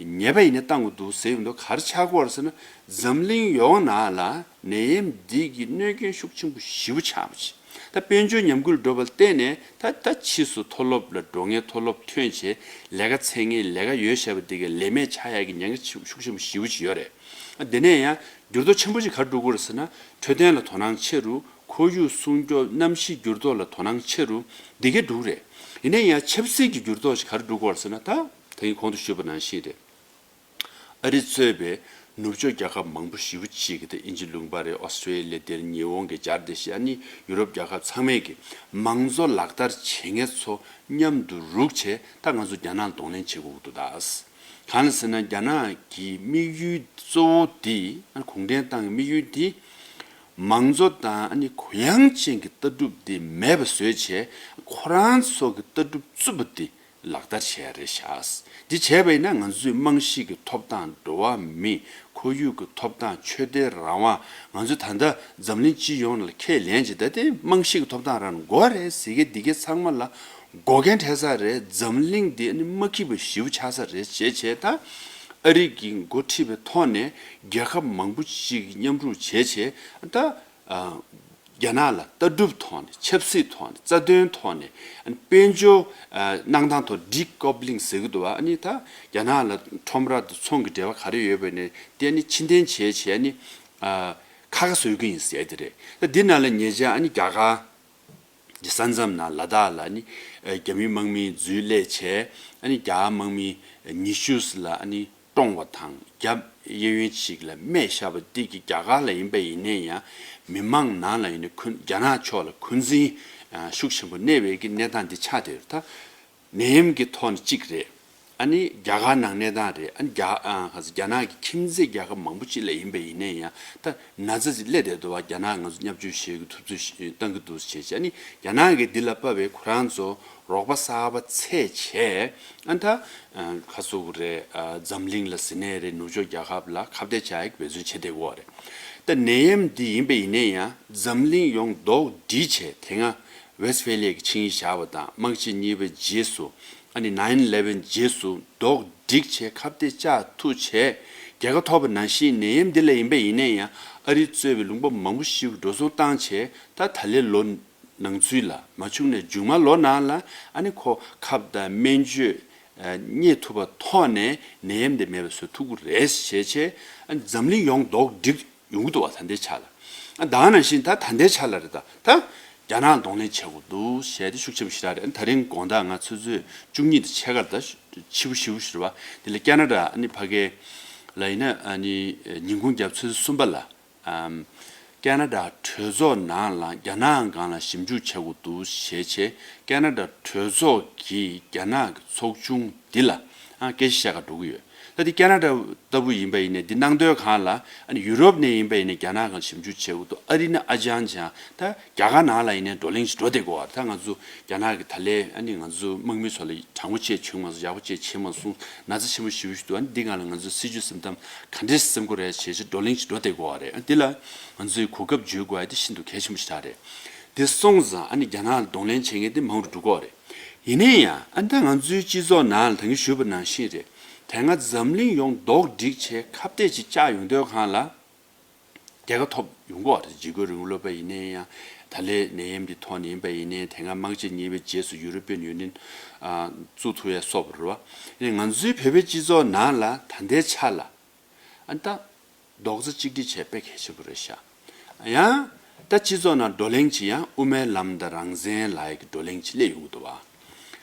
ཉེས་པ་ཡིན་ན་བཏང་དགོས་འདུག་ཟེར་ཡོང་དུས་ག་རེ་ཆགས་ཀྱི་ཡོད་རེད་ཟེར་ན་འཛམ་གླིང་ཡོངས་ནང་ལ་ནད་ཡམས་འདི་གི་གནོད་སྐྱོན་ཤུགས་ཆེན་པོ་ཞེ་པོ་ཆགས་པ་ཅིག །ད་དཔལ་འབྱོར་ཉམས་རྒུད་ལ་འགྲོ་བ་ལ་བརྟེན་ནས་ད་ད་ཕྱིས་སུ་མཐོ་སློབ་ལ་འགྲོ་མཁན་མཐོ་སློབ་ཐོན་བྱས་ལས་ཀ་འཚོལ་མཁན་ལས་ཀ་ཡོད་བྱས་པ་འདི་གའི་ལས་མེད་ཆགས་ཡག་གི་ཉེན་ཁ་ཤུགས་ཆེན་པོ་ཞེ་པོ་ཅིག་ཡོད་རེད། ཨ་དེ་ནས་ཡང་འགྱུར་ལྡོག་ཆེན་པོ་ཅིག་ག་རེ་འགྲོ་གི་རེད་ཟེར་ན་འཕྲོད་བསྟེན་ལ་དོ་སྣང་ཆེ་རུ་ཁོར་ཡུག་སྲུང་སྐྱོབ་གནམ་གཤིས་འགྱུར་ལྡོག་ལ་དོ་སྣང་ཆེ་རུ་འདི་གའི་འགྲོ་གི་རེད། ཡིན་ན་ཡང་ཆབ་སྲིད་ཀྱི་འགྱུར་ལྡོག་ཅིག་ག་རེ་འགྲོ་གི་རེད་ཟེར་ན་ད་ད་ཡིན་གོང་དུ་ཞུས་པ་ནང་བཞིན་རེད། ཨ་རི་གཙོས་པའི་ནུབ་ཕྱོགས་རྒྱལ་ཁབ་མང་པོ་ཞེ་པོ་ཅིག་གིས་ད་དབྱིན་ཇི་ལུང་པ་རེད། ཨོ་སི་ཀྲེ་ལི་ཡ་དེར་ཉི་ཧོང་གི་སྦྱར་བསྡད་ཤག །ཨ་ནི་ཡུ་རོབ་རྒྱལ་ཁབ་ཚང་མས་ཀྱི་མང་གཙོ་ལག་བསྟར་བྱེད་མཁན་ཚོ་མཉམ་དུ་རུག་བྱས་ད་ང་ཚོ་རྒྱ་ནག་ལ་གདོང་ལེན་བྱེད་དགོས་ཀྱི་འདུག་ད། གང་ལ་ཟེར་ན་རྒྱ་ནག་གི་དམིགས་ཡུལ་གཙོ་བོ་འདི་ཨ་ནི་གུང་ཁྲན་ཏང་གི་དམིགས་ཡུལ་འདི་མང་གཙོ་དང་ཨ་ནི་གུ་ཡངས་ཅན་གྱི་ལྟ་གྲུབ་འདི་མེད་པ་བཟོས་བྱས་ཁོ་རང་ཚོ་གི་ལྟ་གྲུབ་རྩུབ་པ་འདི་ལག་བསྟར་བྱས་རེད་ཤག །འདི་བྱས་པ་ཡིན་ན་ང་ཚོའི་རྨང་གཞི་གི་ཐོབ་ཐང་འགྲོ་བ་མི་ཁོར་ཡུག་གི་ཐོབ་ཐང་ཆོས་དད་རང་དབང་ང་ཚོ་ད་ལྟ་འཛམ་གླིང་སྤྱི་ཡོངས་ལ་ཁས་ལེན་བྱས་ད་ལྟའི་རྨང་གཞི་གི་ཐོབ་ཐང་རང་དགོས་རེད་ཟེར་མཁན་འདི་གའི་ཚང་མ་ལ་འགོག་རྐྱེན་འཕྲད་ས་རེད། འཛམ་གླིང་འདི་ཨ་ནི་མ་སྐྱིད་པ་ཞེ་པོ་ཆགས་ས་རེད་བྱས་བྱས་ད་ཨ་རི་གི་འགོ་ཁྲིད་པའི་ཐོག་ནས་རྒྱལ་ཁབ་མང་པོ་ཞིག་མཉམ་རུབ་བྱས་བྱས་ད། རྒྱ་ནག་ལ་ལྟ་གྲུབ་ཐོག་ནས་ཆབ་སྲིད་ཐོག་ནས་རྩ་དོན་ཐོག་ནས་དཔལ་འབྱོར་གནང་སྟངས་ཐོག་ཌི་ཀོ་པ་ལིང་ཟེར་གི་འདུག །ཨ་ནི་ད་རྒྱ་ནག་ལ་ཁྲོམ་ར་དང་ཚོང་གི་འབྲེལ་བ་ག་རེ་ཡོད་པ་ནས་དེ་ཨ་ནི་ཕྱིར་འཐེན་བྱས་བྱས་ཨ་ནི་ཁ་ཁ་བཟོ་གི་ཡིན་ཟེར་དེ་རེད། ད་འདི་ནང་ལ་ཉེ་ཆར་ཨ་ནི་རྒྱ་གར་གྱི་ས་མཚམས་ནང་ལ་དྭགས་ལ་ཨ་ནི་རྒྱ་མི་དམག་མི་འཛུལ་སླེབས་བྱས་ཨ་ནི་རྒྱ་གར་དམག་མི་ཉི་ཤུ་ལ་ཨ་ནི། གཏོང་བ་དང་རྒྱབ་གཡས་གཡོན་ཞིག་ལ་རྨས་བཞག་པ་འདི་གི་རྒྱ་གར་ལ་ཡིན་པ་ཡིན་ནའི་ཡང་མི་མང་ནང་ལ་ཡིན་ནའི་འཁོན་རྒྱ་ནག་ཕྱོགས་ལ་འཁོན་འཛིན་ཤུགས་ཆེན་པོ་གནས་པའི་གི་གནས་སྟངས་འདི་ཆགས་བསྡད་ཡོད་ད། ནད་ཡམས་ཀྱི་ཐོག་ནས་གཅིག་རེད། ཨ་ནི་རྒྱ་གར་ནང་གནས་སྟངས་རེད། ཨ་ནི་རྒྱ་ཨ་ག་ཚོད་རྒྱ་ནག་གི་ཁྱིམ་མཚེས་རྒྱལ་ཁབ་མང་པོ་ཅིག་ལ་ཡིན་པ་ཡིན་ནའི་ཡང་ད་ན་ཚ་ཅིག་སླེབས་བསྡད་འདུག་བ། རྒྱ་ནག་ང་ཚོ་བརྙས་བཅོས་བྱེད་ཀྱི་ཐུབ་ཚོད་བཏང་གི་འདུག་བྱས་བྱས། ཨ་ནི་རྒྱ་ནག་གིས་འདི་ལ་དཔག་པའི་ཁོ་རང་ཚོ་རོགས་པ་གསར་པ་འཚོལ་བྱས། ཨ་ནི་ད་ཁ་སོ་གི་རེད། འཛམ་གླིང་ལ་ཟེར་ནའི་རེད། ནུབ་ཕྱོགས་རྒྱལ་ཁབ་ལ་ཁ་གཏད་བཅག་ཡག་འབད་བརྩོན་བྱེད་བསྡད་ཀྱི་ཡོད་རེད། ད་ནད་ཡམས་འདི་ཡིན་པ་ཡིན་ནའི་ཡང་འཛམ་གླིང་ཡོངས་རྡོག་སྒྲིལ་བྱས། དེ་སྔ་ཝེ་སི་ཕེ་ལི་ཡ་གི་ཆིངས་ཡིག་བཞག་པ་དང་། དམག་ཆེན་གཉིས་པའི་རྗེས་སུ། ཨ་ནི་ནཱའིན་ཨི་ལེ་ཝན་རྗེས་སུ་རྡོག་སྒྲིལ་བྱས་ཁ་གཏད་བཅག་ཐུབ་བྱས། རྒྱལ་ཁ་ཐོབ་པ་ནང་བཞིན་ནད་ཡམས་འདི་ལ་ཡིན་པ་ཡིན་ནའི་ཡང་ཨ་རི་གཙོས་པའི་ལུང་པ་མང་པོ་ཞིག་འགྲོ་སོང་བཏང་བྱས། ད་ད་ལོའི་ལོ་ནང་ཚུད་ལ། མ་བྱུང་ན་མཇུག་མ་ལོ་ནང་ལ་ཨ་ནི་ཁོ་ཁབ་དང་སྨན་བཅོས་རྙེད་ཐུབ་པ་ཐོག་ནས་ནད་ཡམས་འདི་མེད་པ་བཟོ་ཐུབ་ཀྱི་རེད་ཟེར་བྱས། ཨ་ནི་འཛམ་གླིང་ཡོངས་རྡོག་སྒྲིལ་ཡོང་གི་འདུག་བ། ད་ལྟའི་ཆ་ལ། ཨ་ད་ག་ནང་བཞིན་ད་ད་ལྟའི་ཆ་ལ་རེད། ད་ད་རྒྱ་ནག་གདོང་ལེན་བྱེད་དགོས་འདུག་ཞེས་དེ་ཤུགས་ཆེན་པོ་ཞེ་དྲག་རེད། ཨ་ནི་ད་རིང་དགོང་དག་ང་ཆུ་ཚོད་བཅུ་གཉིས་དང་ཕྱེད་ཀ་ལ་ད་ཕྱི་པོ་ཞེ་པོ་ཞིག་རེད་བ། དེ་ལ་ཀ་ན་ཌ། ཨ་ནི་ཕ་གི་ལ་ཡིན་ན། ཨ་ནི་ཉིན་གུང་རྒྱབ་ཆུ་ཚོད་གསུམ་པ་ལ། ཨམ། ཀ་ན་ཌ་གྲོས་ཚོགས་ནང་ལ་རྒྱ་ནག་སྒང་ལ་ཞིབ་འཇུག་བྱེད་དགོས་འདུག་ཞེས་བྱས། ཀ་ན་ཌ་གྲོས་ཚོགས་ཀྱིས་རྒྱ་ནག་གི་ཚོགས་ཆུང་འདི་ལ་ཨ་སྐད་ཆ་བཤད་ག་འགྲོ་གི་ཡོད། ད་འདི་ཀ་ན་ཌ་ལྟ་བུ་ཡིན་པ་ཡིན་ནའི་འདི་གནང་དོན་སྒང་ལ། ཨ་ནི་ཡུ་རོབ་ནས་ཡིན་པ་ཡིན་ནའི་རྒྱ་ནག་སྒང་ཞིབ་འཇུག་བྱེད་དགོས་འདུག་ཨ་རི་ནི་ཨ་ཅང་ཅང་། ད་རྒྱ་གར་ནང་ལ་ཡིན་ནའི་བགྲོ་གླེང་ཞིག་འགྲོ་བསྡད་དགོས་པ། ད་ང་ཚོ་རྒྱ་ནག་གི་ད་ལས་ཨ་ནི་ང་ཚོ་དམག་མི་ཚོ་ལ་དྲང་པོ་བྱས་བྱུང་མ་སོང་། ཡག་པོ་བྱས་བྱས་མ་སོང་། ན་ཚ་ཆེན་པོ་ཞེ་པོ་ཞིག་འདུག་ཨ་ནི་འདི་སྒང་ལ་ང་ཚོས་སྲིད་ཇུས་སེམས་གཏམ་ག་འདྲས་སེམས་ཁུར་རེ་བྱེད་ཆེད་བགྲོ་གླེང་ཞིག་འགྲོ་བསྡད་དགོས་པ་རེད། ཨ་འདི་ལ་ང་ཚོས་གོ་སྐབས་བརྗོད་དགོས་ཡ་དེ་ཤིན་ཏུ་གལ་ཆེན་པོ་ཞིག་རེད། དེ་སོང་ཙང་ཨ་ནི་རྒྱ་ནག་ལ་གདོང་ལེན་བྱེད་མཁན་དེ་མང་རུ་འགྲོ་གི་རེད། ཡིན་ན་ཡང་ཨ་ནི་ད་ང་ཚོའི་སྤྱི་ཚོགས་ནང་ལ་ད་གིན་ཞུས་པ་ནང་བཞིན་རེད། དེ་སྔ་འཛམ་གླིང་ཡོངས་རྡོག་སྒྲིལ་བྱས་ཁ་གཏད་ཅིག་བཅག་ཡོང་དུས་སྒང་ལ། རྒྱལ་ཁ་ཐོབ་ཡོང་གི་རེད། འཇིགས་སྐུལ་རིང་ལུགས་པ་ཡིན་ནའི་ཡང་། ད་ལན་ནད་ཡམས་འདི་ཐོག་ནས་ཡིན་པ་ཡིན་ནའི། དེ་སྔ་དམག་ཆེན་གཉིས་པའི་རྗེས་སུ་ཡུ་རོ་པན་ཡུ་ནི་ཡན་ཨ་བཙུགས་ཐུབ་ཡ་སོགས་པ་རེད་བ། ཡིན་ནའི་ང་ཚོའི་བོད་པའི་སྤྱི་ཚོགས་ནང་ལ་ད་ལྟའི་ཆ་ལ་ཨ་ནི་ད་རྡོག་རྩ་གཅིག་སྒྲིལ་བྱས་པ་དཔེ་གལ་ཆེན་པོ་རེད་ཤག་ཡང་ད་སྤྱི་ཚོགས་ནང་བགྲོ་གླེང་ཅིག་ཡང་དབུ་མའི་ལམ་དང་རང་བཙན་ལབ་ཡ་གི་བགྲོ་གླེང་ཅིག་སླེབས་ཡོང་གི་འདུག་བ།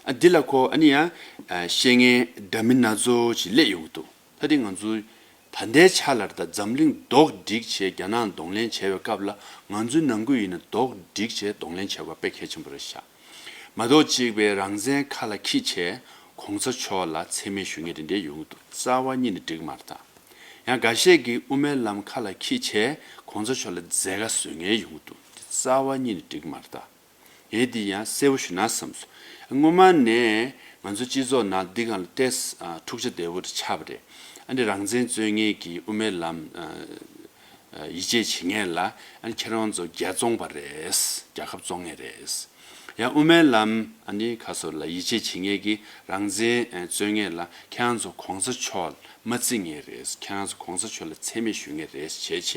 ཨ་འདི་ལ་ཁོ་ཨ་ནི་ཡང་ཨ་བཤད་མཁན་འདྲ་མིན་སྣ་ཚོགས་ཅིག་སླེབས་ཡོང་གི་འདུག་ད་དེ་ང་ཚོ་ད་ལྟའི་ཆ་ལ་ད་འཛམ་གླིང་རྡོག་སྒྲིལ་བྱས་རྒྱ་ནག་གདོང་ལེན་བྱས་པའི་སྐབས་ལ། ང་ཚོའི་ནང་ཁུལ་ཡིན་ན་རྡོག་སྒྲིལ་བྱས་གདོང་ལེན་བྱེད་དགོས་དཔེ་གལ་ཆེན་པོ་རེད་ཤག་མ་གཏོགས་གཅིག་པའི་རང་བཙན་ཁ་ལ་འཁྱེར་བྱས་གོང་ས་མཆོག་ལ་མཚན་སྨད་ཞུ་མཁན་དེ་འདྲས་ཡོང་གི་འདུག་རྩ་བ་ཉིད་ནས་འགྲིག་མ་རེད་ད། ཡང་འགའ་ཤས་ཀྱིས་དབུ་མའི་ལམ་ཁ་ལ་འཁྱེར་བྱས་གོང་ས་མཆོག་ལ་མཛད་དཀའ་བཟོ་མཁན་ཡོང་གི་འདུག་དེ་རྩ་བ་ཉིད་ནས་འགྲིག་མ་རེད་ད། ངས་འདི་ཡང་གསལ་པོ་ཞུ་ན་བསམ་སོང་། སྔོན་མ་ནས་ང་ཚོ་སྤྱི་ཚོགས་ནང་འདི་སྒང་ལ་ཏོག་ཙམ་ཨ་འཁྲུག་ཆ་དོད་པོ་ཆགས་པ་རེད། ཨ་ནི་རང་བཙན་རྩོད་མཁན་གྱི་དབུ་མའི་ལམ་ཨ་ཨ་ཡིད་ཆེས་བྱེད་མཁན་ལ། ཨ་ནི་ཁྱེད་རང་ཚོ་རྒྱལ་བཙོང་པ་རེད། རྒྱལ་ཁབ་བཙོང་མཁན་རེད། ཡང་དབུ་མའི་ལམ་ཨ་ནི་ཁ་སོ་ལ་ཡིད་ཆེས་བྱེད་མཁན་གྱི་རང་བཙན་ཨ་རྩོད་མཁན་ལ་ཁྱེད་རང་ཚོ་གོང་ས་མཆོག་མ་བརྩི་མཁན་རེད། ཁྱེད་རང་ཚོ་གོང་ས་མཆོག་ལ་མཚན་སྨད་ཞུ་མཁན་རེད་བྱས་བྱས་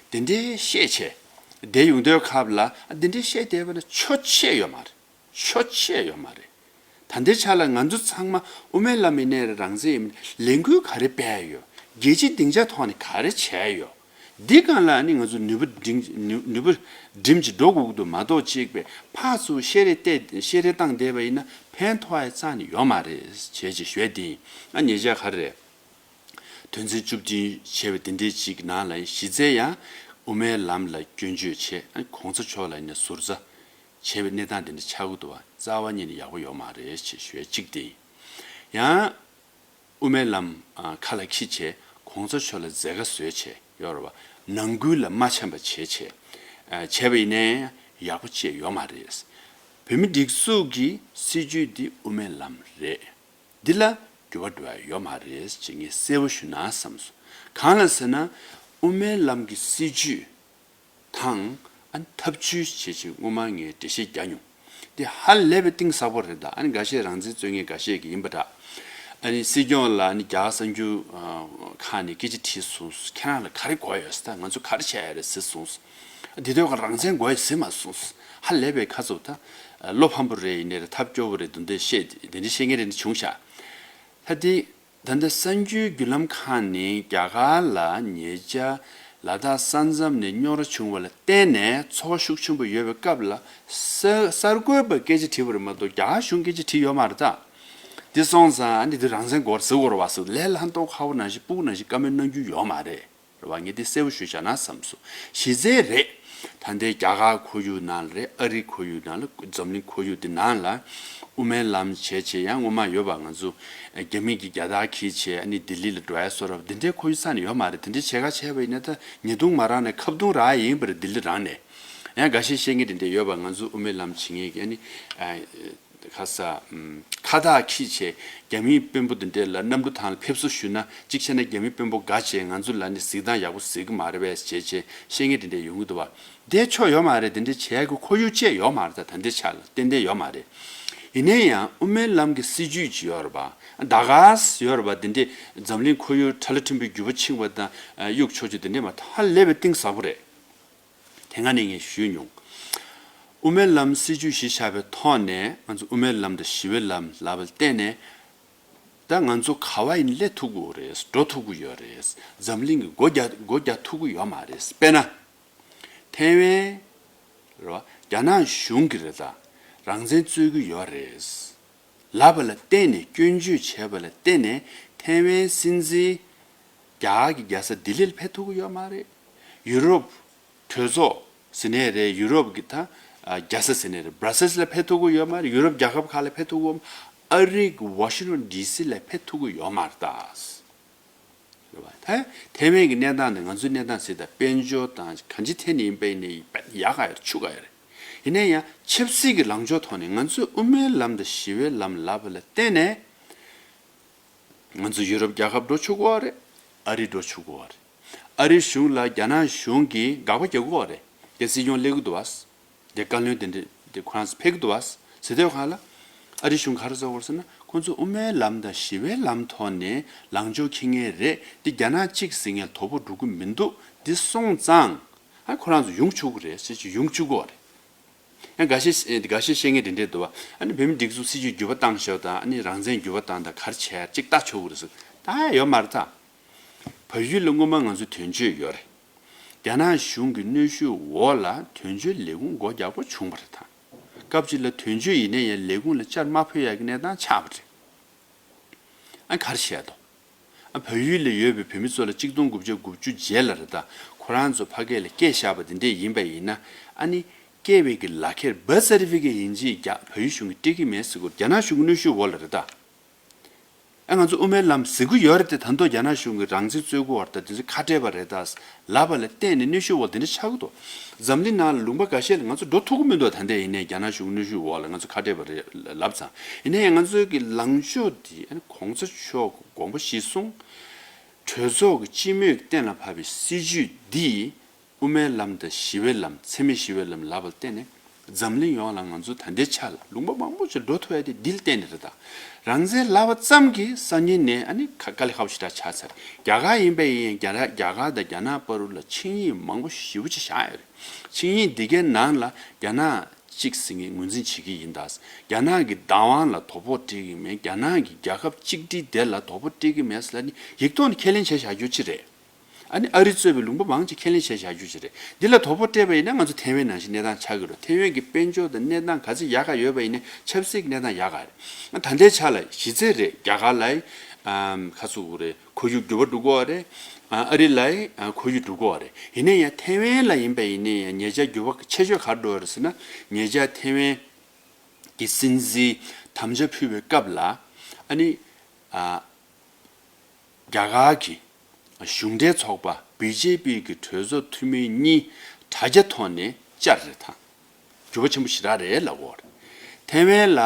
དེ་འདྲའི་བཤད་བྱས། བསྡད་ཡོང་དུས་སྐབས་ལ། ཨ་འདི་འདྲའི་བཤད་བསྡད་པ་ན་ཆོ་ཆེ་ཡོད་མ་རེད། ཆོ་ཆེ་ཡོད་མ་རེད། ད་ལྟའི་ཆ་ལ་ང་ཚོ་ཚང་མ་དབུ་མའི་ལམ་ཡིན་ནའི་རེད། རང་བཙན་ཡིན་ནའི་ལས་འགུལ་ག་རེ་སྤེལ་ཡོད། རྒྱལ་སྤྱིའི་སྡིངས་ཆ་ཐོག་ནས་ག་རེ་བྱས་ཡོད། འདི་སྒང་ལ་ནི་ང་ཚོ་ནུས་པ་འབྲིང་ནུས་ནུས་པ་སྒྲིམ་གྱིས་འགྲོ་དགོས་ཀྱི་འདུག་མ་གཏོགས་གཅིག་པའི་ཕར་ཚུར་བཤད་རེས་བལྟས་བཤད་རེས་བཏང་བསྡད་པ་ཡིན་ན་ཕན་ཐོགས་ཡ་རྩ་ནས་ཡོད་མ་རེད་བྱས་ཅེས་ཞུ་ཡ་དེ་ཡིན། ཨ་ཉེ་ཆར་ག་རེ་རེད། དོན་ཚན་བཅུ་བདུན་བྱས་པའི་དེ་འདྲའི་ཅིག་ནང་ལ་གཞི་རྩའི་ཡང་དབུ་མའི་ལམ་ལ་སྐྱོན་བརྗོད་བྱས། ཨ་གོང་ས་མཆོག་ལ་ཡིན་ན་ཟུར་ཟ་བྱས་པའི་གནས་སྟངས་དེ་འདྲ་ཆགས་ཀྱི་འདུག་བ། རྩ་བ་ཉིད་ནས་ཡག་པོ་ཡོད་མ་རེད་ཅེས་ཞུ་ཡ་གཅིག་དེ་ཡིན། ཡང་དབུ་མའི་ལམ་ཨ་ཁ་ལ་འཁྱེར་བྱས་གོང་ས་མཆོག་ལ་མཛད་དཀའ་བཟོས་བྱས་ཡོད་རེད་བ། ནང་ཁུལ་ལ་མ་འཆམ་པ་བྱས་བྱས་ཨ་བྱས་པ་ཡིན་ནའི་ཡག་པོ་བྱས་ཡོད་མ་རེད། བོད་མི་སྒྲིག་འཛུགས་ཀྱི་སྲིད་བྱུས་འདི་དབུ་མའི་ལམ་རེད། འདི་ལ་འགྱུར་བ་འགྲོ་ཡ་ཡོད་མ་རེད་ཅེས་ངས་གསལ་པོ་ཞུ་ན་བསམ་སོང་། གང་ལ་ཟེར་ན། དབུ་མའི་ལམ་གྱི་སྲིད་བྱུས་དང་ཨ་ནི་ཐབས་བྱུས་བྱས་ཅིག་སྔོན་མ་ངས་འགྲེལ་བཤད་རྒྱག་མྱོང་། འདི་ཧ་ལས་པའི་གཏིང་ཟབ་པོ་རེད་ད། ཨ་ནི་འགའ་ཤས་རང་བཙན་རྩོད་མཁན་འགའ་ཤས་ཀྱི་ཡིན་པ་འདྲ། ཨ་ནི་སྲིད་སྐྱོང་ལ་ཨ་ནི་རྒྱ་གར་གསར་འགྱུར་ཨ་ཁང་ནས་སྐད་ཆ་དྲིས་སོང་། ཁྱེད་རང་ལ་ག་རེ་དགོས་ཡོད་ཟེར། ད་ང་ཚོ་ག་རེ་བྱས་ཡ་རེད་ཟེར་སོང་། འདི་དུས་ཀ་རང་བཙན་དགོས་ཡོད་ཟེར་མ་སོང་། ཧ་ལས་པའི་ཁ་ཚུགས་ད། བློ་ཕམ་པོ་རེད། ཡིན་ནའི་རེད། ཐབས་སྐྱོ་བོ་རེད། འདུག་འདི་བཤད་འདི་འདྲ་བཤད་མཁན་རེ་འདྲ་བྱུང་ཤག་ད་འདི་ད་ལྟ་གསར་འགྱུར་བརྒྱུད་ལམ་ཁག་ནས་རྒྱ་གར་ལ་ཉེ་ཆར་ལ་དྭགས་ས་མཚམས་ནས་རྙོག་དྲ་བྱུང་བ་ལ་བརྟེན་ནས་ཚོར་བ་ཤུགས་ཆེན་པོ་ཡོད་པའི་སྐབས་ལ། གསར་གསར་འགོད་པ་སྐད་ཆ་དྲིས་པ་རེད་མ་གཏོགས་རྒྱ་གར་གཞུང་སྐད་ཆ་དྲིས་ཡོད་མ་རེད་ད། འདི་སོང་ཙང་ཨ་ནི་འདི་རང་བཙན་དགོས་རེད་ཟེར་དགོས་རེད་བ་ཟེར། ལས་སླ་མདོག་ཁ་པོ་ནང་བཞིན་སྤུ་གུ་ནང་བཞིན་བཀའ་མོལ་གནང་རྒྱུ་ཡོད་མ་རེད། རེད་བ། ངས་འདི་གསལ་པོ་ཞུས་བཞག་ན་བསམ་སོང་། གཞི་རྩའི་རེད། ད་ལྟའི་རྒྱ་གར་ཁོར་ཡུག་ནང་ལ་རེད། ཨ་རིའི་ཁོར་ཡུག་ནང་ལ། འཛམ་གླིང་ཁོར་ཡུག་འདི་ནང་ལ་དབུ་མའི་ལམ་བྱས་བྱས། ཡང་སྔོན་མ་ཡོད་པ། ང་ཚོ་རྒྱ་མི་གིས་རྒྱ་དར་འཁྱེར་བྱས་ཨ་ནི་ལྡི་ལི་ལ་འགྲོ་ཡ་བཟོ་འདྲ་འདི་འདྲའི་ཁོར་ཡུག་ས་ནས་ཡོད་མ་རེད། དེ་འདྲའི་བྱེད་ག་བྱས་པ་ཡིན་ན་ད་ཉེས་རྡུང་མ་རག་ནས་ཁ་རྡུང་རག་ཡིན་པ་རེད། ལྡི་ལི་རང་ནས། ཡང་འགའ་ཤས་བཤད་མཁན་དེ་འདྲ་ཡོད་པ། ང་ཚོ་དབུ་མའི་ལམ་བྱེད་མཁན་གྱི་ཨ་ནི་ཁ་ས་ཁ་བཏགས་འཁྱེར་བྱས་རྒྱ་མིའི་དཔོན་པོ་དེ་འདྲས་ལ་གནམ་གྲུ་ཐང་ལ་ཕེབས་བསུ་ཞུས་ན། གཅིག་བྱས་ན་རྒྱ་མི་དཔོན་པོ་དགའ་བྱས་ང་ཚོ་ལ་ནི་གཟིགས་སྟངས་ཡག་པོ་གཟིགས་ཀྱི་མ་རེད་པས་བྱས་བྱས་བཤད་མཁན་དེ་འདྲས་ཡོང་གི་འདུག་བ། དེ་ཆོ་ཡོད་མ་རེད། དེ་འདྲས་བྱས་ཀྱི་ཁོར་ཡུག་ཅིག་ཡོད་མ་རེད། ད་ད་འདྲས་ཆ་ལ་ཏན་ཏན་ཡོད་མ་རེད། ཡིན་ན་ཡང་དབུ་མའི་ལམ་གྱི་སྲིད་བྱུས་ཅིག་ཡོད་རེད་པ། ད་ག་ཡོད་རེད་པ། དེ་འདྲས་འཛམ་གླིང་ཁོར་ཡུག་ཁྲ་ལ་ཁྲིམས་པའི་འགྱུར་བ་ཕྱིན་པ་དང་གཡུག་ཆོག་ཆོག་དེ་འདྲས་མ། ཧ་ལས་པའི་གཏིང་ཟབ་པོ་རེད། དེ་སྔ་ནས་ངས་ཞུས་མྱོང་། དབུ་མའི་ལམ་སྲིད་བྱུས་གཞི་བཞག་པའི་ཐོག་ནས་ང་ཚོ་དབུ་མའི་ལམ་དང་ཞི་བའི་ལམ་ལབ་པ་ལ་བརྟེན་ནས། ད་ང་ཚོ་ག་བ་ཡིན་སླེབས་ཐུབ་ཀྱི་ཡོད་རེད། འགྲོ་ཐུབ་ཀྱི་ཡོད་རེད། འཛམ་གླིང་གི་སྒོ་རྒྱག་སྒོ་རྒྱག་ཐུབ་ཀྱི་ཡོད་མ་རེད། དཔེར་ན། ཐའེ་ཝན་རེད་བ། རྒྱ་ནག་གཞུང་གིས་རེད། ད་རང་བཙན་རྩོད་ཀྱི་ཡོད་རེད། ལབ་པ་ལ་བརྟེན་ནས། སྐྱོན་བརྗོད་བྱས་པ་ལ་བརྟེན་ནས་ཐའེ་ཝན་སྲིད་འཛིན་རྒྱ་གར་གྱི་རྒྱལ་ས་ལྡི་ལི་ལ་ཕེབས་ཐུབ་ཀྱི་ཡོད་མ་རེད། ཡུ་རོབ་གྲོས་ཚོགས་ཟེར་ནའི་རེད། ཡུ་རོབ་ཀྱི་ད་རྒྱལ་ས་ཟེར་ནའི་རེད། སྦྲ་སེལ་ལ་ཕེབས་ཐུབ་ཀྱི་ཡོད་མ་རེད། ཡུ་རོབ་རྒྱལ་ཁབ་ཁག་ལ་ཕེབས་ཐུབ་ཀྱི་ཡོད་མ། ཨ་རི་གི་ཝ་ཤིང་ཊོན་ཌི་སི་ལ་ཕེབས་ཐུབ་ཀྱི་ཡོད་མ་རེད་ད། རེད་བ། ད་ཐའེ་ཝན་གྱི་གནས་སྟངས་དེ་ང་ཚོའི་གནས་སྟངས་ཟེར། ད་དཔལ་འབྱོར་དང་གང་ཅི་ཐད་ནས་ཡིན་པ་ཡིན་ནའི་ཡག་ག་ཡོད་རེད། ཕྱུག་ག་ཡོད་རེད། ཡིན་ན་ཡང་ཆབ་སྲིད་ཀྱི་ལངས་ཕྱོགས་ཐོག་ནས་ང་ཚོས་དབུ་མའི་ལམ་དང་ཞི་བའི་ལམ་ལབ་པ་ལ་བརྟེན་ནས། ང་ཚོ་ཡུ་རོབ་རྒྱལ་ཁབ་འགྲོ་ཆོག་གི་ཡོད་རེད། ཨ་རི་འགྲོ་ཆོག་གི་ཡོད་རེད། ཨ་རི་གཞུང་ལ་རྒྱ་ནག་གཞུང་གིས་དགག་པ་རྒྱག་གི་ཡོད་རེད། དེ་སྲིད་སྐྱོང་སླེབས་ཀྱི་འདུག་བ། དེ་བཀའ་བློན་དེ་འདྲ་དེ་ཁོ་རང་ཚོ་ཕེབས་ཀྱི་འདུག་བ། ཟེར་དུས་སྒང་ལ་ཨ་རི་གཞུང་ག་རེ་ཟེར་གྱི་ཡོད་རེད་ཟེར་ན། ཁོང་ཚོ་དབུ་མའི་ལམ་དང་ཞི་བའི་ལམ་ཐོག་ནས་ལངས་ཕྱོགས་འཁྱེར་མཁན་རེད། འདི་རྒྱ་ནག་གཅིག་ཟེར་མཁན་ལ་དོ་ཕོག་འགྲོ་གི་མི་འདུག་འདི་སོང་ཙང་ཨ་ཁོ་རང་ཚོ་ཡོང་ཆོག་གི་རེད་ཟེར་གྱི་ཡོང་བཅུག་གི་ཡོད་རེད། ཡང་འགའ་ཤས་འགའ་ཤས་བཤད་མཁན་དེ་འདྲས་འདུག་བ། ཨ་ནི་བོད་མི་སྒྲིག་འཛུགས་སྲིད་བྱུས་འགྱུར་བ་བཏང་ཤོག་དང་། ཨ་ནི་རང་བཙན་འགྱུར་བ་བཏང་དང་། ག་རེ་བྱས་ཡ་གཅིག་ལྟ་ཆོག་གི་རེད་ཟེར། ད་ཡོད་མ་རེད་ད། བལ་ཡུལ་ལ་སྔོན་མ་ང་ཚོ་དོན་གཅོད་ཡོད་རེད། རྒྱ་ནག་གཞུང་གི་གནོན་ཤུགས་འོག་ལ་དོན་གཅོད་ལས་ཁུངས་སྒོ་རྒྱག་དགོས་བྱུང་བ་རེད་ད། སྐབས་གཅིག་ལ་དོན་གཅོད་ཡིན་ན་ཡང་ལས་ཁུངས་ལ་བཅར་མ་ཕོད་ཡ་གི་གནས་སྟངས་ཆགས་པ་རེད། ཨ་ག་རེ་བྱས་དོ། ཨ་བལ་ཡུལ་ལ་ཡོད་པའི་བོད་མི་ཚོ་ལ་ཆིག་སྟོང་དགུ་བརྒྱ་དགུ་བཅུ་རྗེས་ལ་རེད་ད། ཁོ་རང་ཚོ་ཕ་སྐད་ལ་སྐད་བཞག་པ་དེ་འདྲས་ཡིན་པ་ཡིན་ན། ཨ་ནི་སྐྱེས་པའི་གི་ལག་ཁྱེར་བྷར་ཐི་སར་ཊི་ཕི་ཀེཊ་ཡིན་གཅིག་རྒྱ་བལ་ཡུལ་གཞུང་གིས་སྤྲད་ཀྱི་མེད་ཟེར་གྱི་ཡོད་རེད། རྒྱ་ནག་གཞུང་གི་གནོན་ཤུགས་འོག་ལ་རེད་ད། ཨ་ང་ཚོ་དབུ་མའི་ལམ་ཟེར་གྱི་ཡོད་རེད་དེ། ད་དུང་རྒྱ་ནག་གཞུང་གིས་རང་བཙན་རྩོད་ཀྱི་ཡོད་རེད་ད། དེ་ཚོ་ཁ་བྲལ་བ་རེད་ད་ལབ་པ་ལ་བརྟེན་ནས་གནོན་ཤུགས་འོག་དེ་འདྲ་ཆགས་ཀྱི་འདུག་འཛམ་གླིང་ནང་ལ་ལུང་པ་འགའ་ཤས་ལ་ང་ཚོ་འགྲོ་ཐུབ་ཀྱི་མི་འདུག་ད་ལྟ་ཡིན་ནའི་རྒྱ་ནག་གཞུང་གི་གནོན་ཤུགས་འོག་ལ་ང་ཚོ་ཁ་བྲལ་བ་རེད་ལབ་ཙང་། ཡིན་ནའི་ང་ཚོའི་གི་ལངས་ཕྱོགས་འདི་ཨ་ནི་གོང་ས་མཆོག་གི་དགོངས་པ་གཞིར་བཟུང་། གྲོས་ཚོགས་ཀྱི་སྤྱི་མོས་ཀྱིས་གཏན་ལ་ཕབ་པའི་སྲིད་བྱུས་འདི། དབུ་མའི་ལམ་དང་ཞི་བའི་ལམ། འཚེ་མེད་ཞི་བའི་ལམ་ལབ་པ་ལ་བརྟེན་ནས་འཛམ་གླིང་ཡོངས་ལ་ང་ཚོ་ད་ལྟའི་ཆ་ལ་ལུང་པ་མང་པོ་ཞིག་འགྲོ་ཐུབ་ཡ་དེ་འདི་ལ་བརྟེན་ནས་རེད་ད། རང་བཙན་ལབ་པ་ཙམ་གྱིས་སང་ཉིན་ནས་ཨ་ནི་དཀའ་ལས་ཁག་པོ་ཞེ་དྲག་ཆགས་ཚར། རྒྱ་གར་ཡིན་པ་ཡིན་ཡང་རྒྱ་རྒྱ་གར་དང་རྒྱ་ནག་བར་དུ་ལ་ཆིངས་ཡིག་མང་པོ་ཞེ་པོ་ཅིག་བཞག་ཡོད་རེད། ཆིངས་ཡིག་འདི་གའི་ནང་ལ་རྒྱ་ནག་གཅིག་ཟེར་མཁན་ངོས་འཛིན་བྱེད་ཀྱི་ཡིན་ད། རྒྱ་ནག་གི་བདག་དབང་ལ་དོ་ཕོག་སྤྲད་ཀྱི་མེད། རྒྱ་ནག་གི་རྒྱལ་ཁབ་གཅིག་སྒྲིལ་དེ་ལ་དོ་ཕོག་སྤྲད་ཀྱི་མེད་ཟེར་ལ་ནི་ཡིག་ཐོག་ནས་ཁས་ལེན་བྱས་བཞག་རྒྱུ་ཅིག་རེད། ཨ་ནི་ཨ་རི་གཙོས་པའི་ལུང་པ་མང་ཆེ་ཁས་ལེན་བྱས་བཞག་རྒྱུ་ཅིག་རེད། འདི་ལ་དོ་ཕོག་སྤྲད་པ་ཡིན་ན་ང་ཚོ་ཐའེ་ཝན་ནང་བཞིན་གནས་སྟངས་ཆགས་ཀྱི་རེད། ཐའེ་ཝན་གྱི་དཔལ་འབྱོར་དང་གནས་སྟངས་ག་ཚོད་ཡག་ག་ཡོད་པ་ཡིན་ནའི་ཆབ་སྲིད་ཀྱི་གནས་སྟངས་ཡག་ག་རེད། ད་ལྟའི་ཆ་ལ་གཞི་རྩའི་རེད། རྒྱ་གར་ལ་ཨམ་ཁ་ཚུགས་རེད། ཁོར་ཡུག་འགྱུར་བ་འགྲོ་གི་ཡོད་རེད། ཨ་ཨ་རི་ལ་ཁོར་ཡུག་འགྱུར་གྱི་ཡོད་རེད། ཡིན་ན་ཡང་ཐའེ་ཝན་ལ་ཡིན་པ་ཡིན་ནའི་ཡང་ཉེ་ཆར་འགྱུར་བ་ཆེ་ཤོས་ག་རེ་འགྲོ་ཡོད་རེད་ཟེར་ན། ཉེ་ཆར་ཐའེ་ཝན་གྱི་སྲིད་འཛིན་དམ་བཅའ་ཕུལ་བའི་སྐབས་ལ་ཨ་ནི་ཨ། རྒྱ་གར་གྱི་གཞུང་འབྲེལ་ཚོགས་པ་བི་ཇེ་པི་གི་གྲོས་ཚོགས་འཐུས་མི་གཉིས་དྲ་རྒྱ་ཐོག་ནས་བཅར་རེད་ད། འགྱུར་བ་ཆེན་པོ་ཞེ་དྲག་རེད་ལབ་ཀྱི་ཡོད་རེད། ཐའེ་ཝན་ལ་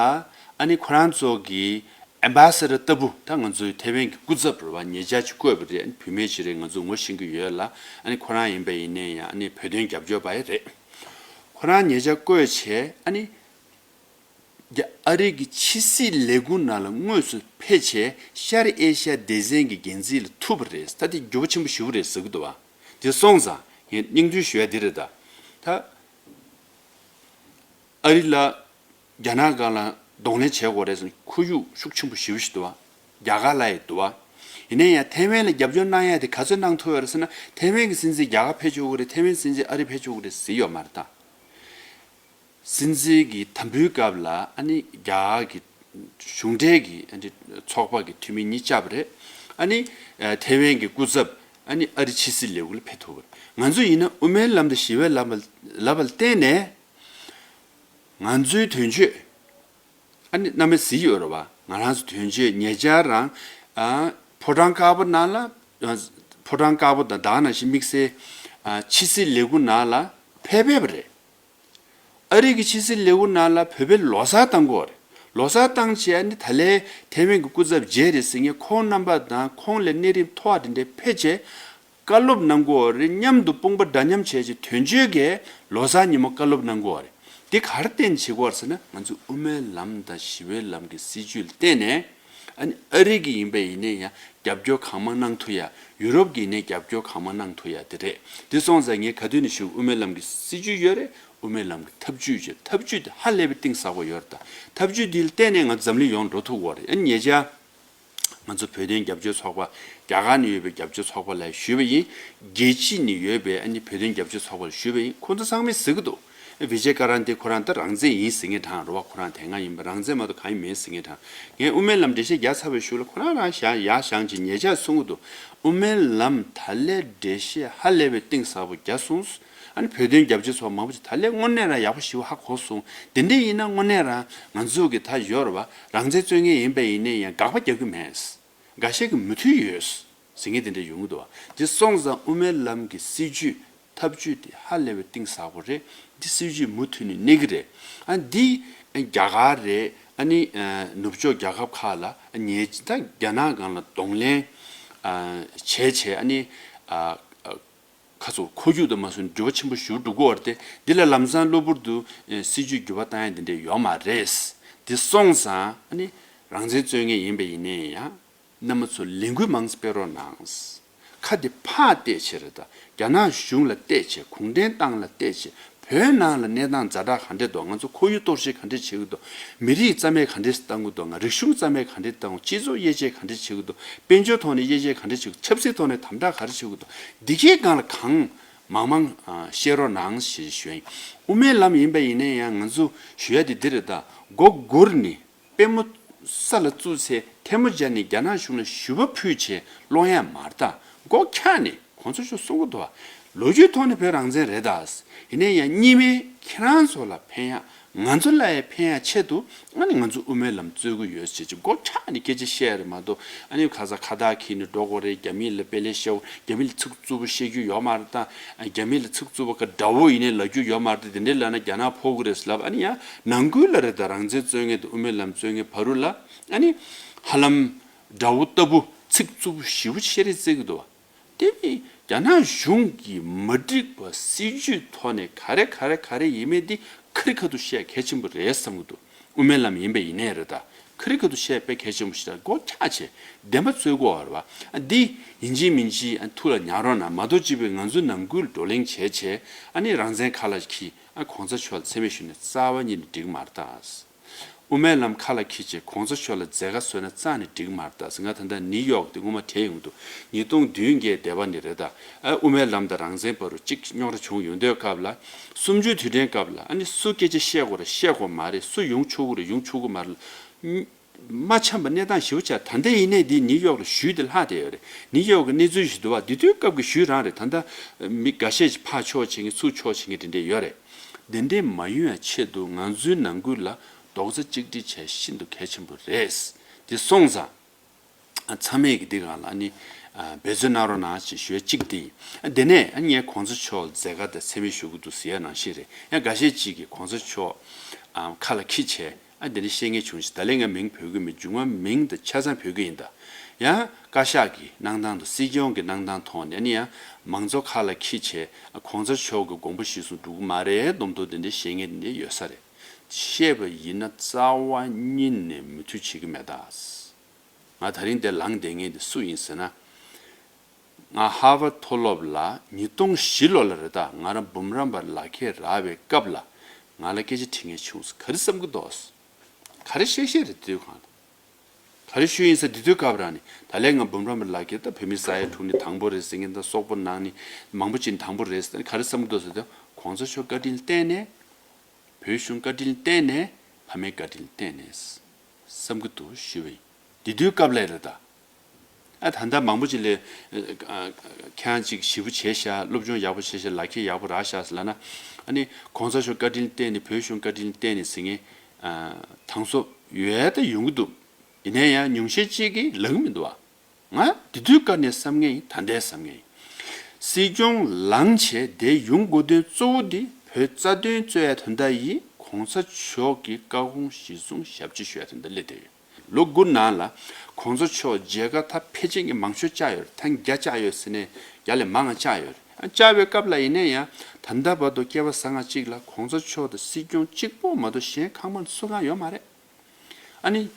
ཨ་ནི་ཁོ་རང་ཚོ་གི་ཨེམ་བྷ་ས་ཌར་ལྟ་བུ། ད་ང་ཚོའི་ཐའེ་ཝན་གྱི་སྐུ་ཚབ་རེད་བ། ཉེ་ཆར་ཅིག་བསྐོས་པ་རེད། ཨ་ནི་བུད་མེད་ཅིག་རེད། ང་ཚོ་ངོ་ཤེས་ཀྱི་ཡོད་ལ། ཨ་ནི་ཁོ་རང་ཡིན་པ་ཡིན་ནའི་ཡང་ཨ་ནི་བོད་དོན་རྒྱབ་སྐྱོར་པ་ཡང་རེད། ཁོ་རང་ཉེ་ཆར་བསྐོས་བྱས་ཨ་ནི། རྒྱ་ཨ་རི་གི་ཕྱི་སྲིད་ལས་ཁུངས་ནང་ལ་དངོས་སུ་ཕེབས་བྱས་ཤར་ཨེ་ཤ་ཡ་སྡེ་ཚན་གྱི་འགན་འཛིན་ལ་ཐུག་པ་རེད། ད་དེ་འགྱུར་བ་ཆེན་པོ་ཞེ་པོ་རེད་ཟེར་གྱི་འདུག་བ། དེ་སོང་ཙང་ངས་སྙིང་བསྡུས་ཞུ་ཡ་འདི་རེད་ད། ད་ཨ་རི་ལ་རྒྱ་ནག་སྒང་ལ་གདོང་ལེན་བྱེད་དགོས་རེད་ཟེར་ཁོར་ཡུག་ཤུགས་ཆེན་པོ་ཞེ་པོ་ཞིག་འདུག་བ། རྒྱ་གར་ལ་ཡང་འདུག་བ། ཡིན་ན་ཡང་ཐའེ་ཝན་ལ་རྒྱབ་སྐྱོར་གནང་ཡ་དེ་ག་ཚོད་གནང་ཐུབ་ཡོད་རེད་ཟེར་ན། ཐའེ་ཝན་གྱི་སྲིད་འཛིན་རྒྱ་གར་ཕེབས་ཆོག་གི་རེད། ཐའེ་ཝན་སྲིད་འཛིན་ཨ་རི་ཕེབས་ཆོག་གི་རེད་ཟེར་ཡོད་མ་རེད་ད། སྲིད་འཛིན་གྱི་དམ་འབུལ་སྐབས་ལ་ཨ་ནི་རྒྱ་གར་གྱི་གཞུང་འབྲེལ་གྱི་ཨ་ནི་ཚོགས་པ་གི་འཐུས་མི་གཉིས་བཅར་བ་རེད། ཨ་ནི་ཨ་ཐའེ་ཝན་གྱི་སྐུ་ཚབ་ ཨ་ནི་ཨ་རི་ཕྱི་སྲིད་ལས་ཁུངས་ལ་ཕེབས་ཐུབ་པ་རེད། ང་ཚོ་ཡིན་ན་དབུ་མའི་ལམ་དང་ཞི་བའི་ལམ་ལ་བརྟེན་ནས་ང་ཚོའི་དོན་གཅོད། ཨ་ནི་གནམ་མེད་ས་མེད་ཡོད་རེད་བ། ང་རང་ཚོ་དོན་གཅོད་ཉེ་ཆར་རང་ཨ་ཕོ་བྲང་དཀར་པོ་ནང་ལ་ཨ་ཕོ་བྲང་དཀར་པོ་དང་ད་ག་ནང་བཞིན་དམིགས་བསལ་ཨ་ཕྱི་སྲིད་ལས་ཁུངས་ནང་ལ་ཕེབས་ཕེབས་པ་རེད། ཨ་རི་གི་ཕྱི་སྲིད་ལས་ཁུངས་ནང་ལ་བོད་པའི་ལོ་གསར་བཏང་གི་ཡོད་རེད། ལོ་གསར་བཏང་བྱས་ཨ་ནི་ད་ལན་ཐའེ་ཝན་གྱི་སྐུ་ཚབ་མཇལ་རེད་ཟེར་མཁན་ཁོང་རྣམ་པ་དང་ཁོང་ལས་གནས་རིམ་མཐོ་བ་དེ་འདྲས་ཕེབས་བྱས། བཀའ་སློབ་གནང་གི་ཡོད་རེད། མཉམ་དུ་དཔུང་པ་འདྲ་མཉམ་བྱས་བྱས་དོན་གཅོད་ཀྱིས་ལོ་གསར་ཉིན་མོ་བཀའ་སློབ་གནང་གི་ཡོད་རེད། འདི་ག་རེ་བསྟན་བྱེད་ཀྱི་ཡོད་རེད་ཟེར་ན་ང་ཚོ་དབུ་མའི་ལམ་དང་ཞི་བའི་ལམ་གྱི་སྲིད་བྱུས་ལ་བརྟེན་ནས་ཨ་ནི་ཨ་རི་གི་ཡིན་པ་ཡིན་ནའི་ཡང་རྒྱབ་སྐྱོར་གང་མང་གནང་ཐུབ་ཡ། ཡུ་རོབ་ཀྱི་ཡིན་ནའི་རྒྱབ་སྐྱོར་གང་མང་གནང་ཐུབ་ཡ་དེ་རེད། འདི་སོང་ཙང་ངས་ག་དུས་ནས་ཞུ་དབུ་མའི་ལམ་གྱི་སྲིད་བྱུས་ཡོད་རེད། དབུ་མའི་ལམ་གྱི་ཐབས་ཇུས་བྱས་ཐབས་ཇུས་དེ་ཧ་ལས་པའི་གཏིང་ཟབ་པོ་ཡོད་རེད་ད། ཐབས་ཇུས་འདི་ལ་བརྟེན་ནས་ང་འཛམ་གླིང་ཡོངས་འགྲོ་ཐུབ་ཀྱི་ཡོད་རེད། ཨ་ནི་ཉེ་ཆར། ང་ཚོ་བོད་དོན་རྒྱབ་སྐྱོར་ཚོགས་པ་རྒྱ་གར་ནས་ཡོད་པའི་རྒྱབ་སྐྱོར་ཚོགས་པ་ལ་ཞུས་པ་ཡིན། རྒྱལ་སྤྱི་ནས་ཡོད་པའི་ཨ་ནི་བོད་དོན་རྒྱབ་སྐྱོར་ཚོགས་པ་ལ་ཞུས་པ་ཡིན། ཁོང་ཚོ་ཚང་མས་ཟེར་གྱི་འདུག་བི་ཇེ་ཀ་རན་ཏི་ཁོ་རང་ད་རང་བཙན་ཡིན་ཟེར་མཁན་གྲས་རེད་བ། ཁོ་རང་དེ་སྔ་ཡིན་པ་རང་བཙན་མ་གཏོགས་གང་ཡང་མེད་ཟེར་མཁན་གྲས། ངས་དབུ་མའི་ལམ་འགྲེལ་བཤད་རྒྱག་ཚར་བའི་གཞུག་ལ་ཁོ་རང་རང་བཞག་ཡར་བཞེངས་བྱས་ཉེ་ཆར་གསུང་གི་འདུག་དབུ་མའི་ལམ་ད་ལས་འགྲེལ་བཤད་ཧ་ལས་པའི་གཏིང་ཟབ་པོ་རྒྱག་སོང་། ཨ་ནི་བོད་དོན་རྒྱབ་སྐྱོར་ཚོགས་མང་པོ་ཞིག་ད་ལས་དངོས་གནས་རང་ཡག་པོ་ཞེ་པོ་ཧ་གོ་སོང་། དེ་འདྲ་ཡིན་ན་དངོས་གནས་རང་ང་ཚོ་གི་ད་ཡོད་རེད་བ། རང་བཙན་རྩོད་མཁན་ཡིན་པ་ཡིན་ནའི་ཡང་དགག་པ་རྒྱག་གི་མེད། འགའ་ཤས་ཀྱིས་མོས་མཐུན་ཡོད་ཟེར་མཁན་དེ་འདྲ་ཡོང་གི་འདུག་བ། དེ་སོང་ཙང་དབུ་མའི་ལམ་གྱི་སྲིད་བྱུས་ཐབས་ཇུས་དེ་ཧ་ལས་པའི་གཏིང་ཟབ་པོ་རེད། འདི་སྲིད་བྱུས་མུ་མཐུད་ནས་གནས་ཀྱི་རེད། ཨ་འདི་རྒྱ་གར་རེད། ཨ་ནི་ནུབ་ཕྱོགས་རྒྱལ་ཁབ་ཁག་ལ་ཉེ་ད་རྒྱ་ནག་སྒང་ལ་གདོང་ལེན་བྱས་བྱས་ཨ་ནི། ཁ་ཚུར་ཁོར་ཡུག་དང་མ་སོན་འགྱུར་བ་ཆེན་པོ་ཞིག་འགྲོ་གི་ཡོད་རེད་དེ། འདི་ལ་ལམ་སང་གློ་བུར་དུ་ཨེ་སྲིད་ཇུས་འགྱུར་བ་བཏང་ཡ་འདི་འདྲས་ཡོད་མ་རེད། འདི་སོང་ཙང་ཨ་ནི་རང་བཙན་རྩོད་མཁན་ཡིན་པ་ཡིན་ནའི་ཡང་རྣམ་པ་ཚོ་ལས་འགུལ་མང་ཙམ་སྤེལ་རོགས་གནང་། ཁ་འདི་ཕར་བལྟས་བྱས་རེད་ད། རྒྱ་ནག་གཞུང་ལ་བལྟས་བྱས་གུང་ཁྲན་ཏང་ལ་བལྟས་བྱས། བོད་ནང་ལ་གནས་སྟངས་ཛ་དྲག་ག་འདྲས་འདུག་ང་ཚོ་ཁོར་ཡུག་གཏོར་བཤིག་ག་འདྲས་བྱེད་ཀྱི་འདུག་མི་རིགས་རྩ་མེད་ག་འདྲས་བཏང་གི་འདུག་ང་རིག་གཞུང་རྩ་མེད་ག་འདྲས་བཏང་། སྤྱི་ཚོགས་དབྱེ་འབྱེད་ག་འདྲས་བྱེད་ཀྱི་འདུག་དཔལ་འབྱོར་ཐོག་ནས་དབྱེ་འབྱེད་ག་འདྲས་བྱེད་ཀྱི་འདུག་ཆབ་སྲིད་ཐོག་ནས་དམ་དྲག་ག་རེ་བྱེད་ཀྱི་འདུག་འདི་གའི་སྒང་ལ་གང་མང་མང་བཤད་རོགས་གནང་ཞེས་ཞུ་ཡིན། དབུ་མའི་ལམ་ཡིན་པ་ཡིན་ན་ཡང་ང་ཚོ་ཞུ་ཡ་དེ་འདི་རེད་ད། མགོ་སྒུར་ནས། པུས་མོ་ས་ལ་བཙུགས་ཚེ་ཐལ་མོ་སྦྱར་ནས་རྒྱ་ནག་གཞུང་ལ་ཞུ་བ་ཕུལ་བྱས་སློང་ཡ་མ་རེད་ད། མགོ་འཁྱག་ནས་གོང་ས་མཆོག་གསུང་གི་འདུག་བ། ལོ་རྒྱུས་ཐོག་ནས་བོད་རང་བཙན་རེད་ད། ཡིན་ན་ཡང་གཉིས་སྨན་ཁྱེད་རང་ཚོ་ལ་ཕན་ཡ་ང་ཚོ་ལ་ཡང་ཕན་ཡ་ཆེད་དུ་ཨ་ནི་ང་ཚོ་དབུ་མའི་ལམ་རྩོད་ཀྱི་ཡོད་ཟེར་གྱི་མགོ་འཁྱག་ནས་སྐད་ཆ་བཤད་རེད་མ་གཏོགས། ཨ་ནི་ཁ་ས་ཁ་བཏགས་འཁྱེར་ནས་འགྲོ་དགོས་རེད། རྒྱ་མི་ལ་དཔེ་ལས་བཤད། རྒྱ་མི་ལ་ཚིག་རྩུབ་པོ་བཤད་རྒྱུ་ཡོད་མ་རེད་ད། རྒྱ་མི་ལ་ཚིག་རྩུབ་པོ་ག་དགྲ་བོ་ཡིན་ནའི་ལབ་རྒྱུ་ཡོད་མ་རེད་དེ་འདྲའི་ལབ་ན་རྒྱ་ནག་ཕོག་གི་རེད་ལབ། ཨ་ནི་ཡང་ནང་ཁུལ་ལ་རེད་ད། རང་བཙན་རྩོད་མཁན་དང་དབུ་མའི་ལམ་རྩོད་མཁན་བར་དུ་ལ་ཨ་ནི་ཧ་ལམ་དགྲ་བོ་ལྟ་བུ་ཚིག་རྩུབ་པོ་ཞེ་པོ་བཤད་རེས་བྱེད་ཀྱི་འདུག་བ། དེ་ནི་རྒྱ་ནག་གཞུང་གི་མ་འགྲིག་པ་སྲིད་ཇུས་ཐོག་ནས་ག་རེ་ག་རེ་ག་རེ་ཡིན་མིན་དེ་ཁ་རི་ཁ་ཐུག་བཤད་གལ་ཆེན་པོ་རེད་བསམ་གྱི་འདུག་དབུ་མའི་ལམ་ཡིན་པ་ཡིན་ནའི་རེད་ད། ཁ་རི་ཁ་ཐུག་བཤད་དཔེ་གལ་ཆེན་པོ་ཞིག་རེད། མགོ་འཁྱག་བྱས་བདེན་པ་རྩོད་དགོས་པ་རེད་བ། ཨ་འདི་ཡིན་གཅིག་མིན་གཅིག་ཨ་ཐུགས་ལ་ཉར་རོགས་གནང་། མ་གཏོགས་གཅིག་པུས་ང་ཚོའི་ནང་ཁུལ་བགྲོ་གླེང་བྱས་བྱས་ཨ་ནི་རང་བཙན་ཁ་ལ་འཁྱེར། ཨ་གོང་ས་མཆོག་ལ་མཚན་སྨད་ཞུས་ནས་རྩ་བ་ཉིད་ནས་འགྲིག་མ་རེད་ད། དབུ་མའི་ལམ་ཁ་ལ་འཁྱེར་བྱས་གོང་ས་མཆོག་ལ་མཛད་དཀའ་བཟོས་ན་རྩ་ནས་འགྲིག་མ་རེད་ད་ཟེར། ང་ད་ལྟ་ནིའུ་ཡོག་དེ་སྔོན་མ་བྲིས་ཡོང་འདུག་ཉིས་སྟོང་བདུན་བརྒྱད་འདས་པ་ནས་རེད་ད། ཨ་དབུ་མའི་ལམ་དང་རང་བཙན་བར་དུ་གཅིག་རྙོག་དྲ་བྱུང་ཡོང་དུས་སྐབས་ལ། གསུམ་བཅུའི་དུས་དྲན་སྐབས་ལ་ཨ་ནི་སུ་སྐད་ཆ་བཤད་དགོས་རེད་བཤད་དགོས་མ་རེད། སུ་ཡོང་ཆོག་གི་རེད་ཡོང་ཆོག་གི་མ་རེད། མ་འཆམ་པ་གནས་སྟངས་ཞེ་པོ་ཆགས། ད་ལྟ་ཡིན་ནའི་འདི་ནིའུ་ཡོག་ལ་ཞུས་དེ་ལྷག་བསྡད་ཡོད་རེད། ནིའུ་ཡོག་གི་གནས་ཚུལ་ཞིག་འདུག་བ། དེ་དུས་སྐབས་ཀྱི་ཞུས་རང་རེད། ད་ལྟ་མི་འགའ་ཤས་ཀྱིས་ཕར་ཕྱོགས་བྱེད་མཁན་ཚུར་ཕྱོགས་བྱེད་མཁན་དེ་འདྲས་ཡོད་རེད། དེ་འདྲས་མ་ཡོང་ཡ་ཆེད་དུ་ང་ཚོའི་ནང་ཁུལ་ལ་རྡོག་རྩ་གཅིག་སྒྲིལ་བྱས་ཤིན་ཏུ་གལ་ཆེན་པོ་རེད། དེ་སོང་ཙང་། ཚང་མས་ཀྱི་འདི་སྒང་ལ་ནི་འབད་བརྩོན་གནང་རོགས་གནང་ཞེས་ཞུ་ཡ་གཅིག་དེ་ཡིན། དེ་ནས་ངས་གོང་ས་མཆོག་མཛད་དཀའ་དང་མཚན་སྨད་ཞུ་གི་འདུག་ཟེར་ཡ་ནང་བཞིན་རེད། ཡང་འགའ་ཤས་ཅིག་གིས་གོང་ས་མཆོག་ཁ་ལ་འཁྱེར་བྱས་ཨ་འདི་འདྲ་བཤད་མཁན་བྱུང་ཞིང་། ད་ལན་ང་མིང་འབོད་ཀྱི་མིན། རྒྱུ་མ་མིང་དང་ཆ་ཚང་འབོད་ཀྱི་ཡིན་ད། ཡང་བཀའ་ཤག་གི་གནང་སྟངས་དང་སྲིད་སྐྱོང་གི་གནང་སྟངས་ཐོག་ནས་ཨ་ནི་ཡང་མང་གཙོ་ཁ་ལ་འཁྱེར་བྱས་གོང་ས་མཆོག་གི་དགོངས་པ་གཞིར་བཟུང་འགྲོ་གི་མ་རེད་མདོག་མདོག་འདི་འདྲ་བཤད་མཁན་འདི་འདྲ་ཡོད་ས་རེད། བཤད་པ་ཡིན་ན་རྩ་བ་ཉིད་ནས་མོས་མཐུན་བྱེད་ཀྱི་མེད་ད། ང་དེ་རིང་འདིར་ལངས་བསྡད་མཁན་འདི་སུ་ཡིན་ཟེར་ན། ང་ཧར་ཝརཌ་མཐོ་སློབ་ལ་ཉིས་སྟོང་བཞི་ལོ་ལ་རེད་ད། ང་རང་འབུམ་རམས་པར་ལག་འཁྱེར་རག་པའི་སྐབས་ལ་ང་ལ་སྐད་ཆ་དྲི་མཁན་བྱུང་སོང་། ག་རེ་བསམ་གྱི་འདུག་ག་རེ་བཤད་བཤད་རེད་དུས་གང་ལ། ག་རེ་ཞུ་ཡིན་ཟེར་དེ་དུས་སྐབས་རང་ནས་ད་ལན་ང་འབུམ་རམས་པར་ལག་འཁྱེར་ད་བོད་མི་ས་ཡ་དྲུག་ནི་དང་པོ་རེད་ཟེར་མཁན་ད་སོག་པོ་ནང་ནི་མང་པོ་ཅིག་ནི་དང་པོ་རེད་ཟེར། ག་རེ་བསམ་གྱི་འདུག་ཟེར་དུས་གོང་ས་མཆོག་བཀའ་དྲིན་བརྟེན་ནས། བོད་གཞུང་བཀའ་དྲིན་བརྟེན་ནས། ཕ་མའི་བཀའ་དྲིན་བརྟེན་ནས་བསམ་གྱི་འདུག་ཞུ་བ་ཡིན། དེ་དུས་སྐབས་ལ་རེད་ད། ཨ་ད་ལྟ་མང་པོ་ཅིག་ལས་ཨ་ཁྱེད་རང་ཅིག་ཞེ་པོ་བྱས་ཤག་སློབ་སྦྱོང་ཡག་པོ་བྱས་ཤག་ལག་ཁྱེར་ཡག་པོ་རག་ཤག་ཟེར་ལབ་ན། ཨ་ནི་གོང་ས་མཆོག་བཀའ་དྲིན་བརྟེན་ནས་བོད་གཞུང་བཀའ་དྲིན་བརྟེན་ནས་ཟེར་མཁན་ཨ་དང་སོ་ཡོད་ད་ཡོང་གི་འདུག་ཡིན་ན་ཡང་ཉུང་ཤས་ཅིག་གིས་ལབ་ཀྱི་མི་འདུག་བ། ང་དེ་དུས་ཀ་ནས་བསམ་ངེས་ཡིན། ད་ལྟའི་བསམ་ངེས་ཡིན། སྲིད་སྐྱོང་ལངས་བྱས་དེ་ཡོང་དགོས་དོན་གཙོ་བོ་འདི་བོད་རྩ་དོན་རྩོད་ཡ་དོན་དག་ཡིས་གོང་ས་མཆོག་གི་བཀའ་དགོངས་གཞིར་བཟུང་ཞབས་ཕྱི་ཞུ་ཡ་དོན་དག་སླེབས་བསྡད་ཡོད། ལོ་དགུ་ནང་ལ་གོང་ས་མཆོག་མཇལ་ཁ་ད་ཕལ་ཆེར་ངས་མང་ཤོས་བཅར་ཡོད་རེད། ཐེངས་བརྒྱ་བཅར་ཡོད་ཟེར་ནས་བརྒྱ་ལས་མང་ང་བཅར་ཡོད་རེད། ཨ་བཅར་བའི་སྐབས་ལ་ཡིན་ན་ཡང་ད་ལྟ་བར་དུ་སྐལ་བ་བཟང་ང་གཅིག་ལ་གོང་ས་མཆོག་དང་སྲིད་སྐྱོང་གཅིག་པོ་མ་གཏོགས་གཞན་ཁང་པ་སུ་གང་ཡོད་མ་རེད། ཨ་ནི།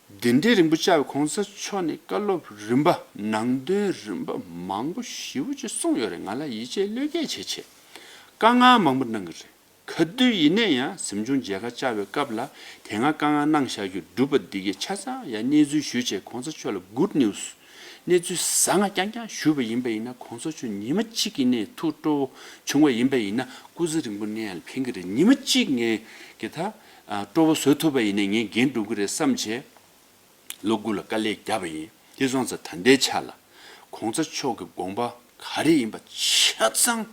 གདན་འདྲེན་རིང་པོ་བཅར་བའི་གོང་ས་མཆོག་ནས་བཀའ་སློབ་རིམ་པ་ནང་དོན་རིམ་པ་མང་པོ་ཞེ་པོ་ཅིག་གསུངས་ཡོད་རེད། ང་ལ་ཡིད་ཆེས་བློས་འགེལ་བྱེད་ཆེད་དཀའ་ངལ་མང་པོ་གནང་གི་རེད། ག་དུས་ཡིན་ན་ཡང་གཟིམ་ཆུང་མཇལ་ཁ་བཅར་བའི་སྐབས་ལ་དེ་སྔ་དཀའ་ངལ་གནང་བཞག་རྒྱུ་འགྲུབ་པ་འདི་གའི་ཆ་ཚང་ཡང་གནས་ཚུལ་ཞུས་བྱས་གོང་ས་མཆོག་ལ་good news གནས་ཚུལ་བཟང་ང་རྐྱང་རྐྱང་ཞུས་པ་ཡིན་པ་ཡིན་ན་གོང་ས་མཆོག་ཉི་མ་གཅིག་གི་ནས་ཐུགས་སྤྲོ་བོ་བྱུང་བ་ཡིན་པ་ཡིན་ན་སྐུ་ཚེ་རིང་པོ་གནས་ཡ་ལ་ཕན་གི་རེད། ཉི་མ་གཅིག་ངས་གི་ད་སྤྲོ་བོ་བཟོ་ཐུབ་པ་ཡིན་ན་ངས་འགན་སྒྲུབ་གི་རེད་བསམ་བྱས། ལོ་དགུ་ལ་དཀའ་ལས་བརྒྱབ་པ་ཡིན། དེ་སོང་ཙང་ད་ལྟའི་ཆ་ལ་གོང་ས་མཆོག་གི་དགོངས་པ་ག་རེ་ཡིན་པ་ཆ་ཚང་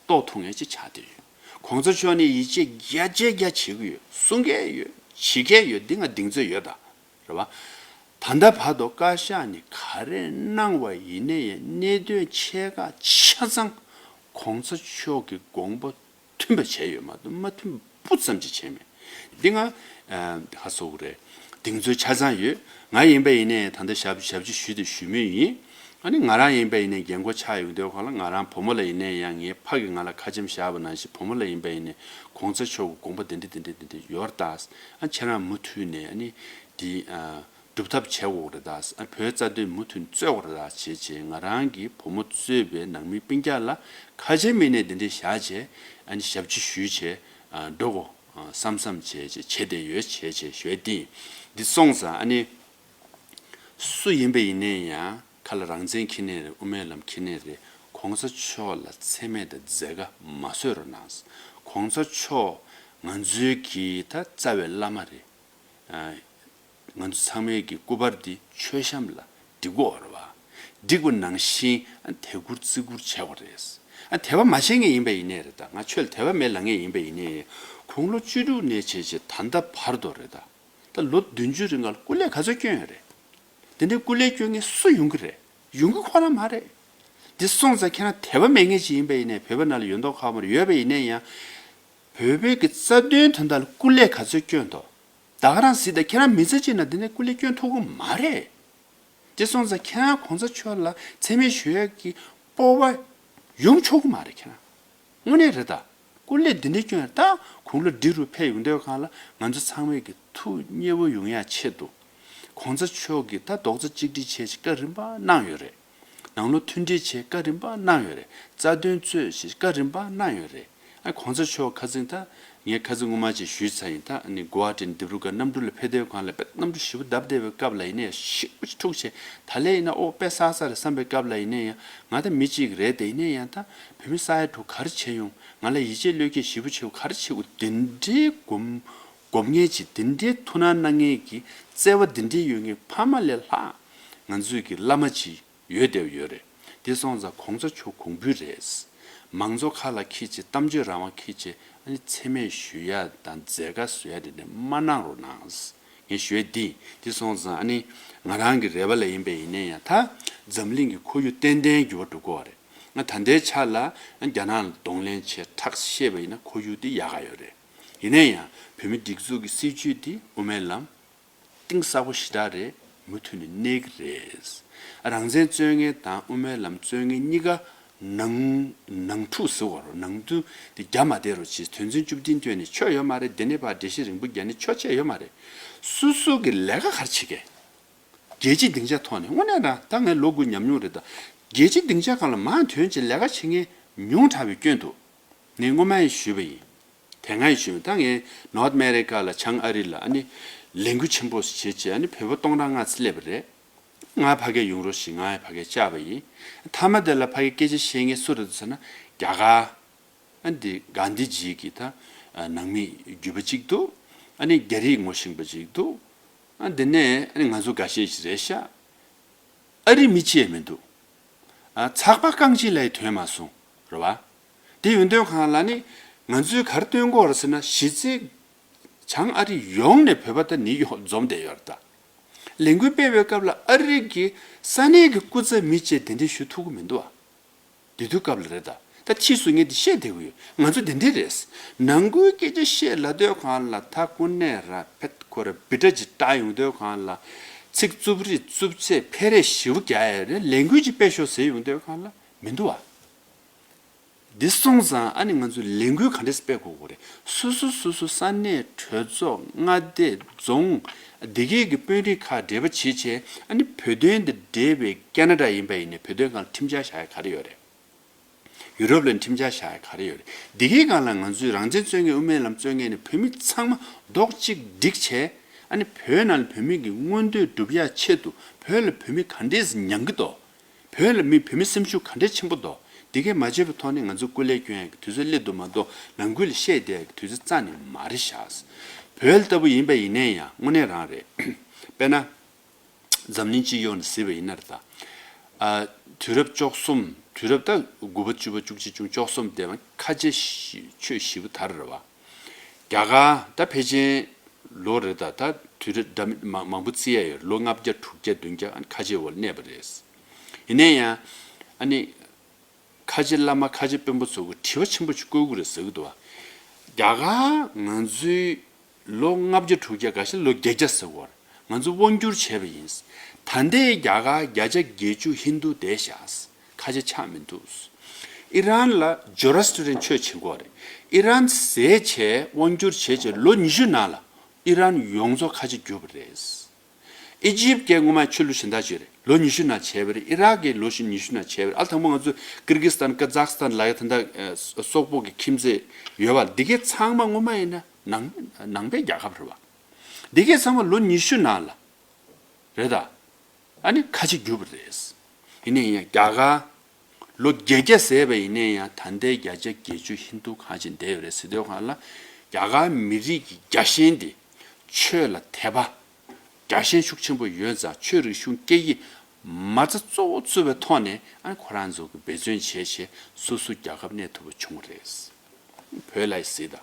རྟོགས་ཐུབ་མཁན་ཅིག་ཆགས་བསྡད་ཡོད། གོང་ས་མཆོག་ནས་ཡིད་ཆེས་བརྒྱ་ཆའི་བརྒྱ་བྱེད་ཀྱི་ཡོད། གསུང་གི་ཡོད། བྱེད་མཁན་ཡོད། འདི་ང་གདེང་ཚོད་ཡོད་ད། རེད་བ། ད་ལྟ་བར་དུ་བཀའ་ཤག་ནས་ག་རེ་གནང་བ་ཡིན་ན་ཡང་གནད་དོན་ཆེ་ཁག་ཆ་ཚང་གོང་ས་མཆོག་གི་དགོངས་པ་མཐུན་པ་བྱས་ཡོད་མ་གཏོགས་མ་མཐུན་པ་སྤུ་ཙམ་ཅིག་བྱས་མེད། འདི་ང་ཧ་སོ་གི་རེད། གདེང་ཚོད་ཆ་ཚང་ཡོད། ང་ཡིན་པ་ཡིན་ནའི་ད་ལྟ་ཞབས་ཞབས་ཕྱི་ཞུས་དང་ཞུ་མུས་ཡིན། ཨ་ནི་ང་རང་ཡིན་པ་ཡིན་ནའི་རྒན་གོག་ཆགས་ཡོང་དུས་ག་ལ་ང་རང་བུ་མོ་ལ་ཡིན་ནའི་ཡང་ངའི་ཕ་གིས་ང་ལ་ཁ་ཆེམས་བཞག་པ་ནང་བཞིན་བུ་མོ་ལ་ཡིན་པ་ཡིན་ནའི་གོང་ས་མཆོག་གི་དགོངས་པ་འདི་འདྲ་འདི་འདྲ་འདི་འདྲ་ཡོད་རེད་ད། ཨ་ཁྱེད་རང་མུ་མཐུད་ནས་ཨ་ནི་འདི་ཨ། སྒྲུབ་ཐབས་བྱེད་དགོས་རེད་ད། ཨ་བོད་རྩ་དོན་མུ་མཐུད་རྩོད་དགོས་རེད་ད་བྱས་བྱས་ང་རང་གི་བུ་མོ་གཙོས་པའི་ནང་མི་སྤུན་ཀྱག་ལ་ཁ་ཆེམས་མིན་ནས་འདི་འདྲས་བཞག་བྱས་ཨ་ནི་ཞབས་ཕྱི་ཞུས་བྱས་ཨ་འགྲོ་དགོས་ཨ་བསམ་བསམ་བྱས་བྱས་བྱས་བསྡད་ཡོད་བྱས་བྱས་ཞུས་ཏེ། འདི་སོང་ཙང་ཨ་ནི་སུ་ཡིན་པ་ཡིན་ནའི་ཡང་ཁ་ལ་རང་བཙན་འཁྱེར་ནའི་རེད། དབུ་མའི་ལམ་འཁྱེར་ནའི་རེད། གོང་ས་མཆོག་ལ་མཚན་སྨད་དང་འཛེམ་ཁ་མ་བཟོས་རོགས་གནང་། གོང་ས་མཆོག་ང་ཚོའི་གི་ད་རྩ་བའི་བླ་མ་རེད། ཨ། ང་ཚོ་ཚང་མས་ཀྱི་སྐུ་པར་འདི་མཆོད་བཤམས་ལ་སྒྲིག་དགོས་རེད་བ། སྒྲིག་པ་ནང་བཞིན་ཨ་དད་བཀུར་བརྩི་བཀུར་བྱེད་དགོས་རེད། ཨ་དད་པ་མ་བྱེད་མཁན་ཡིན་པ་ཡིན་ནའི་རེད་ད། ང་ཆོས་ལ་དད་པ་མེད་ལབ་མཁན་ཡིན་པ་ཡིན་ནའི་དགུང་ལོ་བཅུ་དྲུག་ནས་བྱས་བྱས་ད་ལྟ་བར་དུ་རེད་ད། ད་ལོ་བདུན་ཅུ་རིང་ག་ལ་སྐུ་ལས་ག་ཚོད་བསྐྱོན་ཡོད་རེད། དེ་འདྲའི་སྐུ་ལས་བསྐྱོན་མཁན་སུ་ཡོང་གི་རེད། ཡོང་གི་ཁོ་རང་མ་རེད། དེ་སོང་ཙང་ཁྱེད་རང་དད་པ་མེད་མཁན་ཅིག་ཡིན་པ་ཡིན་ནའི་བོད་པ་ནང་ལ་ཡོད་མདོག་ཁ་པོ་ཡོད་པ་ཡིན་ནའི་ཡང་། བོད་པའི་གི་རྩ་དོན་དོན་དག་ལ་སྐུ་ལས་ག་ཚོད་བསྐྱོན་ཐོག་ད་ག་རང་གཟིགས་དང་། ཁྱེད་རང་མི་ཚེ་གཅིག་ནང་འདི་ནས་སྐུ་ལས་བསྐྱོན་ཐུབ་ཀྱི་མ་རེད། དེ་སོང་ཙང་ཁྱེད་རང་གོང་ས་མཆོག་ལ་མཚན་སྨད་ཞུ་ཡག་གི་སྤོབས་པ་ཡོང་ཆོག་གི་མ་རེད་ཁྱེད་རང་། དངོས་གནས་རེད་ད། སྐུ་ལས་འདི་འདྲ་བསྐྱོན་ཡག་ད་དགུང་ལོ་བགྲེས་རུ་ཕེབས་ཡོང་དུས་གང་ལ་ང་ཚོ་ཚང་མས་ཀྱི་ཐུགས་མཉེས་པོ་ཡོང་ཡག་ཆེད་དུ། གོང་ས་མཆོག་གིས་ད་རྡོག་རྩ་གཅིག་སྒྲིལ་བྱས་ཤིག་བཀའ་རིམ་པ་གནང་ཡོད་རེད། ནང་ལོགས་མཐུན་སྒྲིལ་བྱས་བཀའ་རིམ་པ་གནང་ཡོད་རེད། རྩ་དོན་རྩོད་ཞེས་བཀའ་རིམ་པ་གནང་ཡོད་རེད། ཨ་གོང་ས་མཆོག་ཁ་སང་ད་ངས་ཁ་སང་སྔོན་མ་ཅིག་ཞུས་ཚར་ཡིན། ད་ནི་གོ་ཧ་ཊི་ནས་ལྡེབས་རུ་ཁ་གནམ་གྲུ་ལ་ཕེབས་དུས་གང་ལ་དཔེ་གནམ་གྲུ་ཞེ་པོ་བརྡབ་བསྡད་པའི་སྐབས་ལ་ཡིན་ནའི་ཞེ་པོ་ཅིག་འཁྲུག་བྱས། ད་ལན་ཡིན་ན་ཨོ་དཔེ་བསགས་ས་རེད་བསམ་པའི་སྐབས་ལ་ཡིན་ནའི་ཡང་ང་ད་མི་གཅིག་རེད་དེ། ཡིན་ནའི་ཡང་ད་བོད་མི་ས་ཡ་དྲུག་ག་རེ་བྱས་ཡོང་། ང་ལ་ཡིད་ཆེས་བློས་འགེལ་ཞེ་པོ་བྱེད་དགོས། ག་རེ་བྱེད་དགོས། དེ་འདྲའི་སྒོམ་སྒོམ་ངེས་ཅིག་དེ་འདྲའི་ཐུགས་སྣང་གནང་མཁན་གྱི་བརྩེ་བ་དེ་འདྲའི་ཡོད་མཁན་ཕ་མ་ལས་ལྷག་ང་ཚོའི་གི་བླ་མ་ཅིག་ཡོད་བསྡད་ཡོད་རེད། དེ་སོང་ཙང་གོང་ས་མཆོག་གོང་འབུལ་རེད། མང་གཙོ་ཁ་ལ་འཁྱེར་བྱས། གཏམ་བརྗོད་རང་དབང་འཁྱེར་བྱས། ཨ་ནི་མཚན་སྨད་ཞུ་ཡ་དང་མཛད་དཀའ་བཟོ་ཡ་དེ་འདྲ་མ་གནང་རོགས་གནང་། ངས་ཞུ་ཡ་འདི། དེ་སོང་ཙང་ཨ་ནི་ང་རང་གི་རེ་བ་ལ་ཡིན་པ་ཡིན་ནའི་ཡང་ད་འཛམ་གླིང་གི་ཁོར་ཡུག་ཏན་ཏན་འགྱུར་བ་འགྲོ་གི་ཡོད་རེད། ང་ད་ལྟའི་ཆ་ལ་རྒྱ་ནག་ལ་གདོང་ལེན་བྱས་ཁྲག་བཤད་པ་ཡིན་ན་ཁོར་ཡུག་འདི་ཡག་ག་ཡོད་རེད། ཡིན་ནའི་ཡང་བོད་མི་སྒྲིག་འཛུགས་ཀྱི་སྲིད་བྱུས་འདི་དབུ་མའི་ལམ་གཏིང་ཟབ་པོ་ཞེ་དྲག་རེད། མུ་མཐུད་ནས་གནས་ཀྱི་རེད། རང་བཙན་རྩོད་མཁན་དང་དབུ་མའི་ལམ་རྩོད་མཁན་གཉིས་ཀ་ནང་ནང་འཁྲུག་ཟེར་བ་རོ། ནང་དོན་དེ་རྒྱ་མ་བསྡད་རོགས་བྱེད། དོན་ཚན་བཅུ་བདུན་བཏོན་ནས་ཆོ་ཡོད་མ་རེད། དེ་ནས་ཕར་འགྲེལ་བཤད་རིང་པོ་རྒྱག་ནས་ཆོ་ཆེ་ཡོད་མ་རེད། སོ་སོ་གི་ལས་ཀ་ག་རེ་བྱེད་མཁན། རྒྱལ་སྤྱིའི་སྡིངས་ཆ་ཐོག་ནས་དངོས་གནས་རང་ད་ངས་ལོ་དགུ་ཉམས་མྱོང་རེད་ད། རྒྱལ་སྤྱིའི་སྡིངས་ཆ་སྒང་ལ་མར་ཐོན་བྱས་ལས་ཀ་བྱེད་མཁན་ཉུང་དྲགས་པའི་སྐྱོན་འདུག་ངས་སྔོན་མ་ཡང་ཞུས་པ་ཡིན། དེ་སྔ་ཡང་ཞུས་པ་ཡིན། ད་ངས་North America ལ་བྱང་ཨ་རི་ལ་ཨ་ནི་ལས་འགུལ་ཆེན་པོ་ཞིག་བྱས་བྱས། ཨ་ནི་བོད་པ་སྟོང་ཕྲག་ལྔ་ཙམ་སླེབས་པ་རེད། ང་ཕ་གིར་ཡོང་རོགས་ཞེས་ང་ཡང་ཕ་གིར་བཅར་བ་ཡིན། མཐའ་མ་དེ་ལ་ཕ་གིར་སྐད་ཆ་བཤད་མཁན་སུ་རེད་འདུག་ཟེར་ན་རྒྱ་གར། ཨ་འདི་གྷན་དྷི་ཇི་གི་ད་ཨ་ནང་མི་རྒྱུད་པ་གཅིག་འདུག་ཨ་ནི་རྒྱ་རིགས་ངོ་ཤེས་པ་གཅིག་འདུག་ཨ་འདི་ནས་ཨ་ནི་ང་ཚོ་འགའ་ཤས་ཤིག་རེད་ཤག་ཨ་རི་མི་གཅིག་ཡང་མི་འདུག་ཨ། ཚགས་པར་རྐང་གཅིག་ལས་ཐོན་མ་སོང་། རེད་བ། དེ་ཡོང་དུས་སྒང་ལ་ནི་ང་ཚོས་ག་རེ་སྟོན་གྱི་ཡོད་རེད་ཟེར་ན། གཞི་རྩའི་བྱང་ཨ་རི་ཡོངས་ནས་བོད་པ་ད་ནི་ཡོང་འཛོམས་བསྡད་ཡོད་རེད་ད། ལས་འགུལ་སྤེལ་བའི་སྐབས་ལ་ཨ་རི་གི་ས་གནས་ཀྱི་སྐུ་ཚབ་མི་གཅིག་དེ་འདྲས་ཞུ་ཐུབ་ཀྱི་མི་འདུག་ཨ། དེ་དུས་སྐབས་ལ་རེད་ད། ད་ཕྱིས་སུ་ངས་འདི་བཤད་བསྡད་ཀྱི་ཡོད། ང་ཚོ་དེ་འདྲས་རེད། ནང་ཁུལ་སྐད་ཆ་བཤད་ལབ་དུས་སྒང་ལ་ད་ཀུན་ནས་ར་ཕེད་ཁོ་ར་བི་ཏྲ་ཅིག་བཏགས་ཡོང་དུས་སྒང་ལ་ཚིག་རྩུབ་རིགས་རྩུབ་ཚད་འཕེལ་རེས་ཞེ་པོ་རྒྱག་ཡ་རེད། ལས་འགུལ་ཅིག་སྤེལ་ཤོག་ཟེར་ཡོང་དུས་སྒང་ལ་མི་འདུག་ཨ། འདི་སོང་ཙང་ཨ་ནི་ང་ཚོས་ལས་འགུལ་ག་འདྲས་སྤེལ་དགོས་ཀྱི་རེད། སོ་སོ་སོ་སོ་ས་གནས་གྲོས་ཚོགས་མངའ་སྡེ་རྫོང་འདི་གའི་གི་དཔོན་རིགས་ཁག་འབྲེལ་བ་བྱེད་བྱས། ཨ་ནི་བོད་དོན་དང་འབྲེལ་བའི་ཁེ་ན་ཌ་ཡིན་པ་ཡིན་ནའི་བོད་དོན་སྒང་ལ་ཁྲིམས་འཆར་བཞག་ཡ་ག་རེ་ཡོད་རེད། ཡུ་རོབ་ལ་ཁྲིམས་འཆར་བཞག་ཡ་ག་རེ་ཡོད་རེད། འདི་གའི་སྒང་ལ་ང་ཚོས་རང་བཙན་རྩོད་མཁན་དབུ་མའི་ལམ་རྩོད་མཁན་ནི་བོད་མི་ཚང་མ་རྡོག་གཅིག་སྒྲིལ་བྱས། ཨ་ནི་བོད་ནང་ལ་བོད་མི་གི་མངོན་འདོད་སྒྲུབ་ཡ་ཆེད་དུ་བོད་ལ་བོད་མི་ག་འདྲས་མྱང་གི་འདུག་བོད་ལ་མི་བོད་མི་སེམས་ཤུགས་ག་འདྲས་ཆེན་པོ་འདུག་འདི་གས་མ་བརྗེད་པའི་ཐོག་ནས་ང་ཚོ་སྐུ་ལས་སྐྱོན་ཡ་གི་དུས་ཚོད་སླེབས་འདུག་མ་གཏོགས་ནང་ཁུལ་ལ་བཤད་བསྡད་ཡ་གི་དུས་ཚོད་རྩ་ནས་མ་རེད་ཤག་བོད་ལྟ་བུ་ཡིན་པ་ཡིན་ནའི་ཡང་དངོས་གནས་རང་རེད། དཔེར་ན། འཛམ་གླིང་སྤྱི་ཡོངས་ནས་གཟིགས་པ་ཡིན་ན་རེད་ད། ཨ། དུས་རབས་བཅུ་གསུམ། དུས་རབས་ད་དགུ་པ་བཅུ་པ་བཅུ་གཅིག་བཅུ་བཅུ་གསུམ་དེ་ཁ་ཆེ་ཤི་ཆོས་ཞེ་པོ་དར་རེད་བ། རྒྱ་གར་ད་ཕལ་ཆེར་ལོ་རེད་ད། ད་དུས་རབས་འདྲ་མི་མང་མང་པོ་བརྩི་ཡ་ཡོད། ལོ་ལྔ་བརྒྱ་དྲུག་བརྒྱ་བདུན་བརྒྱ་ཨ་ནི་ཁ་ཆེ་བར་གནས་པ་རེད། ཡིན་ན་ཡང་ཨ་ནི། ཁ་ཆེ་བླ་མ་ཁ་ཆེ་དཔོན་པོ་ཚོ་གི་དྲི་བ་ཆེན་པོ་ཞིག་བཀོད་ཀྱི་རེད་ཟེར་གྱི་འདུག་བ། རྒྱ་གར་ང་ཚོའི་ལོ་ལྔ་བརྒྱ་དྲུག་བརྒྱ་འགའ་ཤས་ལོ་བརྒྱད་བརྒྱ་ཟེར་བ་རེད། ང་ཚོ་དབང་བསྒྱུར་བྱས་པ་ཡིན། ད་ལྟའི་རྒྱ་གར་བརྒྱ་ཆ་བརྒྱད་ཅུ་ཧིན་དུ་བསྡད་ཤག་ཁ་ཆེ་ཆགས་མི་འདུག་ཨི་རན་ལ་ཇོ་རོ་སི་ཊི་རན་ཆོས་བྱེད་ཀྱི་ཡོད་རེད། ཨི་རན་ཟས་བྱས་དབང་བསྒྱུར་བྱས་བྱས་ལོ་ཉི་ཤུ་ནང་ལ་ཨི་རན་ཡོངས་རྫོགས་ཁ་ཆེ་གྱུར་པ་རེད། ཨི་ཇིབ་ཀྱི་སྔོན་མ་ཆོས་ལུགས་གཞན་དག་ཅིག་རེད། ལོ་ཉི་ཤུ་ནང་བྱས་པ་རེད། ཨི་རག་གི་ལོ་ཉི་ཤུ་ནང་བྱས་པ་རེད། ཨ། དང་པོ་ང་ཚོ་ཀིར་གྷི་སི་ཐན། ཀ་ཛག་སི་ཐན་ལབ་ཡ་དེ་འདྲ་སོག་པོ་གི་ཁྱིམ་མཚེས་ཡོད་པ། འདི་གའི་ཚང་མ་སྔོན་མ་ཡིན་ན་ནང་ནང་པའི་རྒྱལ་ཁབ་རེད་བ། འདི་གའི་ཚང་མ་ལོ་ཉི་ཤུ་ནང་ལ་རེད་ད། ཨ་ནི་ཁ་ཆེ་གྱུར་པ་རེད། ཡིན་ནའི་ཡང་རྒྱ་གར་ལོ་བརྒྱད་བརྒྱ་ཟེར་བ་ཡིན་ནའི་ཡང་ད་ལྟའི་བརྒྱ་ཆ་བརྒྱད་ཅུ་ཧིན་དུ་གང་ཅིག་བསྡད་ཡོད་རེད་ཟེར་དུས་སྒང་ལ། རྒྱ་གར་མི་རིགས་ཀྱི་རྒྱ་ཞེན་དེ་ཆོས་ལ་དད་པ། རྒྱ་ཞེན་ཤུགས་ཆེན་པོ་ཡོད་ཙང་ཆོས་རིག་གཞུང་སྐད་ཡིག་མ་རྩ་གཙོ་བོ་བརྩི་བའི་ཐོག་ནས། ཨ། ཁོ་རང་ཚོ་གི་འབད་བརྩོན་བྱས་བྱས་སོ་སོ་རྒྱལ་ཁབ་གནས་ཐུབ་པ་བྱུང་བ་རེད། བོད་ལ་གཟིགས་དང་།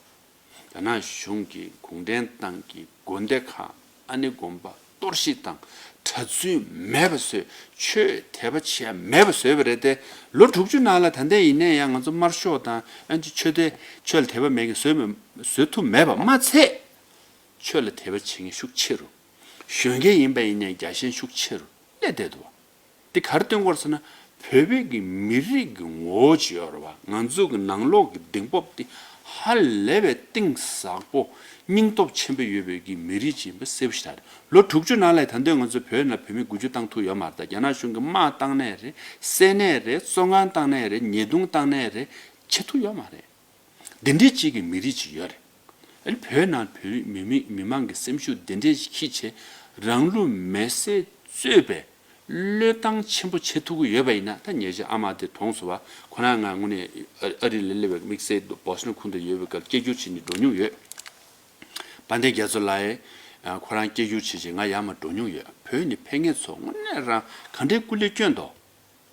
རྒྱ་ནག་གཞུང་གིས་གུང་ཁྲན་ཏང་གི་དགོན་སྡེ་ཁག་ཨ་ནི་དགོན་པ་གཏོར་བཤིག་དང་གྲྭ་བཙུན་མེད་པ་བཟོས། ཆོས་དད་པ་བྱེད་ཡ་མེད་པ་བཟོས་པ་རེད་དེ། ལོ་དྲུག་ཅུ་ནང་ལ་ད་ལྟ་ཡིན་ནའི་ཡང་ང་ཚོ་དམར་ཤོག་དང་ཨ་ནི་ཆོས་དད། ཆོས་ལ་དད་པ་མེད་མཁན་བཟོས་མེད། བཟོས་ཐུབ་མེད་པ་མ་ཚད། ཆོས་ལ་དད་པ་བྱེད་མཁན་ཤུགས་ཆེ་རུ། གཞོན་སྐྱེས་ཡིན་པ་ཡིན་ནའི་རྒྱ་ཞེན་ཤུགས་ཆེ་རུ་སླེབས་བསྡད་འདུག་འདི་ག་རེ་སྟོན་གྱི་ཡོད་རེད་ཟེར་ན། བོད་པའི་གི་མི་རིགས་ཀྱི་ངོ་བོ་ཅིག་ཡོད་རེད་བ། ང་ཚོ་གི་ནང་ལོགས་ཀྱི་གདེང་སྤོབས་དེ་ཧ་ལས་པའི་གཏིང་ཟབ་པོ་སྙིང་སྟོབས་ཆེན་པོ་ཡོད་པའི་གི་མི་རིགས་ཅིག་ཡིན་པ་གསལ་པོ་ཞིག་རེད། ལོ་དྲུག་ཅུ་ནང་ལ་ད་ལྟ་ང་ཚོ་བོད་ནང་བོད་མི་འགུལ་སྐྱོད་བཏང་ཐུབ་ཡོད་མ་རེད། ད་རྒྱ་ནག་གཞུང་གིས་དམག་བཏང་ནའི་རེད། བསད་ནའི་རེད། བཙོན་ཁང་བཏང་ནའི་རེད། ཉེས་རྡུང་བཏང་ནའི་རེད། བྱེད་ཐུབ་ཡོད་མ་རེད། འདི་འདྲའི་གཅིག་གི་མི་རིགས་ཅིག་ཡོད་རེད། ཨ་ནི་བོད་ནང་བོད་མི་མི་མི་མང་གི་སེམས་ཤུགས་འདི་འདྲའི་ཞིག་འཁྱེར་བྱས། རང་ལུས་མེར་སྲེག་གཙོས་པའི་བློས་བཏང་ཆེན་པོ་བྱེད་ཐུབ་ཀྱི་ཡོད་པ་ཡིན་ན། ད་ཉེ་ཆར་ཨ་མ་དེ་གྲོངས་སོང་བ། ཁོ་རང་ང་དངོས་གནས་ཨ་རི་ལ་སླེབས་པའི་དམིགས་བསལ་དུ་བོ་སི་ཊོན་ཁུལ་དུ་ཡོད་པའི་སྐབས་སྐད་སྒྱུར་བྱེད་ནས་འགྲོ་མྱོང་ཡོད། དཔལ་ལྡན་རྒྱ་མཚོ་ལགས་ཡིས་ཁོ་རང་སྐད་སྒྱུར་བྱེད་བྱེད་ང་ཡར་མར་འགྲོ་མྱོང་ཡོད། བོད་ནས་ཕེབས་མཁན་ཚོ་དངོས་གནས་རང་ག་འདྲའི་སྐུ་ལས་བསྐྱོན་འདུག་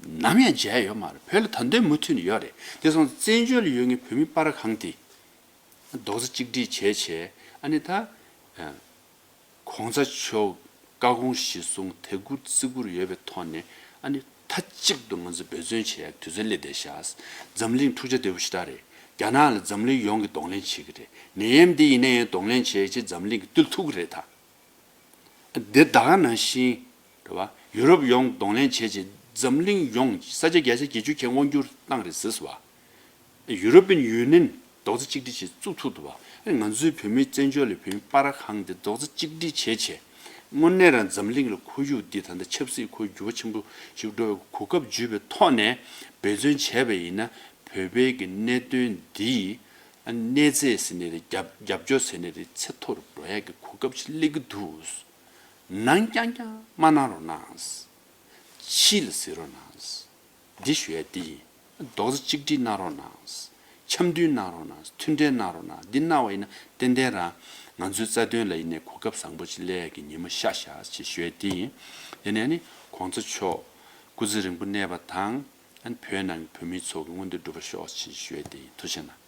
ནམ་ཡང་མཇལ་ཡོད་མ་རེད། བོད་ལ་ད་དུང་མུ་མཐུད་ནས་ཡོད་རེད། དེ་སོང་ཙང་བཙན་བྱོལ་ལ་ཡོད་མཁན་བོད་མི་སྤར་གང་དེ་རྡོག་རྩ་གཅིག་སྒྲིལ་བྱས་བྱས། ཨ་ནི་ད་ཨ་གོང་ས་མཆོག་བཀའ་དགོངས་གཞིར་བཟུང་དད་བཀུར་བརྩི་བཀུར་ཡོད་པའི་ཐོག་ནས། ཨ་ནི་མཐའ་གཅིག་ཏུ་ང་ཚོ་འབད་བརྩོན་བྱེད་ཡག་དུས་ཚོད་སླེབས་བསྡད་ཤག་འཛམ་གླིང་འཁྲུག་ཆ་དོད་པོ་ཞེ་དྲག་རེད། རྒྱ་ནག་ལ་འཛམ་གླིང་ཡོངས་ཀྱིས་གདོང་ལེན་བྱེད་ཀྱི་རེད། ནད་ཡམས་འདི་ཡིན་ན་ཡང་གདོང་ལེན་བྱས་བྱས་འཛམ་གླིང་གིས་བཏུལ་ཐུབ་ཀྱི་རེད་ད། འདི་ད་ག་ནང་བཞིན་རེད་བ། ཡུ་རོབ་ཡོངས་གདོང་ལེན་བྱས་རྗེས་འཛམ་གླིང་ཡོངས་ས་ཆ་བརྒྱ་ཆ་བརྒྱད་ཅུ་གྱ་དབང་བསྒྱུར་བཏང་རེད་ཟེར་སོང་བ། ཡུ་རོ་པིན་ཡུ་ནི་ཡན་རྡོག་རྩ་གཅིག་སྒྲིལ་བྱས་བཙུགས་ཐུབ་འདུག་བ། ང་ཚོའི་བོད་མི་བཙན་བྱོལ་ལ་བོད་མི་སྤར་གང་དེ་རྡོག་རྩ་གཅིག་སྒྲིལ་བྱས་བྱས། དངོས་གནས་རང་འཛམ་གླིང་ལ་ཁོར་ཡུག་འདི་ད་ལྟ་ཆབ་སྲིད་ཁོར་ཡུག་འགྱུར་བ་ཆེན་པོ་ཞིག་འགྲོ་བའི་གོ་སྐབས་འཇུས་པའི་ཐོག་ནས་འབད་བརྩོན་བྱས་པ་ཡིན་ན། བོད་པའི་གི་གནད་དོན་འདི་ཨ་གནས་ཚད་ཟེར་ནའི་རེད། རྒྱབ་རྒྱབ་སྐྱོར་ཟེར་ནའི་རེད། ཚད་མཐོ་རུ་འགྲོ་ཡག་གི་གོ་སྐབས་ཤིག་སླེབས་ཀྱི་འདུག་གནང་རྐྱང་རྐྱང་མ་གནང་རོགས་གནང་། ཕྱི་ལ་གཟིགས་རོགས་གནང་། འདི་ཞུ་ཡ་འདི་ཡིན། རྡོག་རྩ་གཅིག་སྒྲིལ་གནང་རོགས་གནང་། འཆམ་མཐུན་གནང་རོགས་གནང་། མཐུན་འབྲེལ་གནང་རོགས་གནང་། འདི་གནང་བ་ཡིན་ན་ཏན་ཏན་རང་ང་ཚོའི་རྩ་དོན་ལ་ཡིན་ནའི་གོ་སྐབས་བཟང་པོ་ཅིག་སླེབས་ཡ་གི་ཉི་མ་ཤར་ཤག་ཅེས་ཞུ་ཡ་འདི་ཡིན། དེ་ནས་ནི་གོང་ས་མཆོག་ སྐུ་ཚེ་རིང་པོ་གནས་པ་དང་། ཨ་ནི་བོད་ནང་གི་བོད་མི་ཚོ་གི་མངོན་འདོད་འགྲུབ་པར་ཤོག་ཅེས་ཞུ་ཡས་དེ་ཡིན། ཐུགས་རྗེ་གནང་།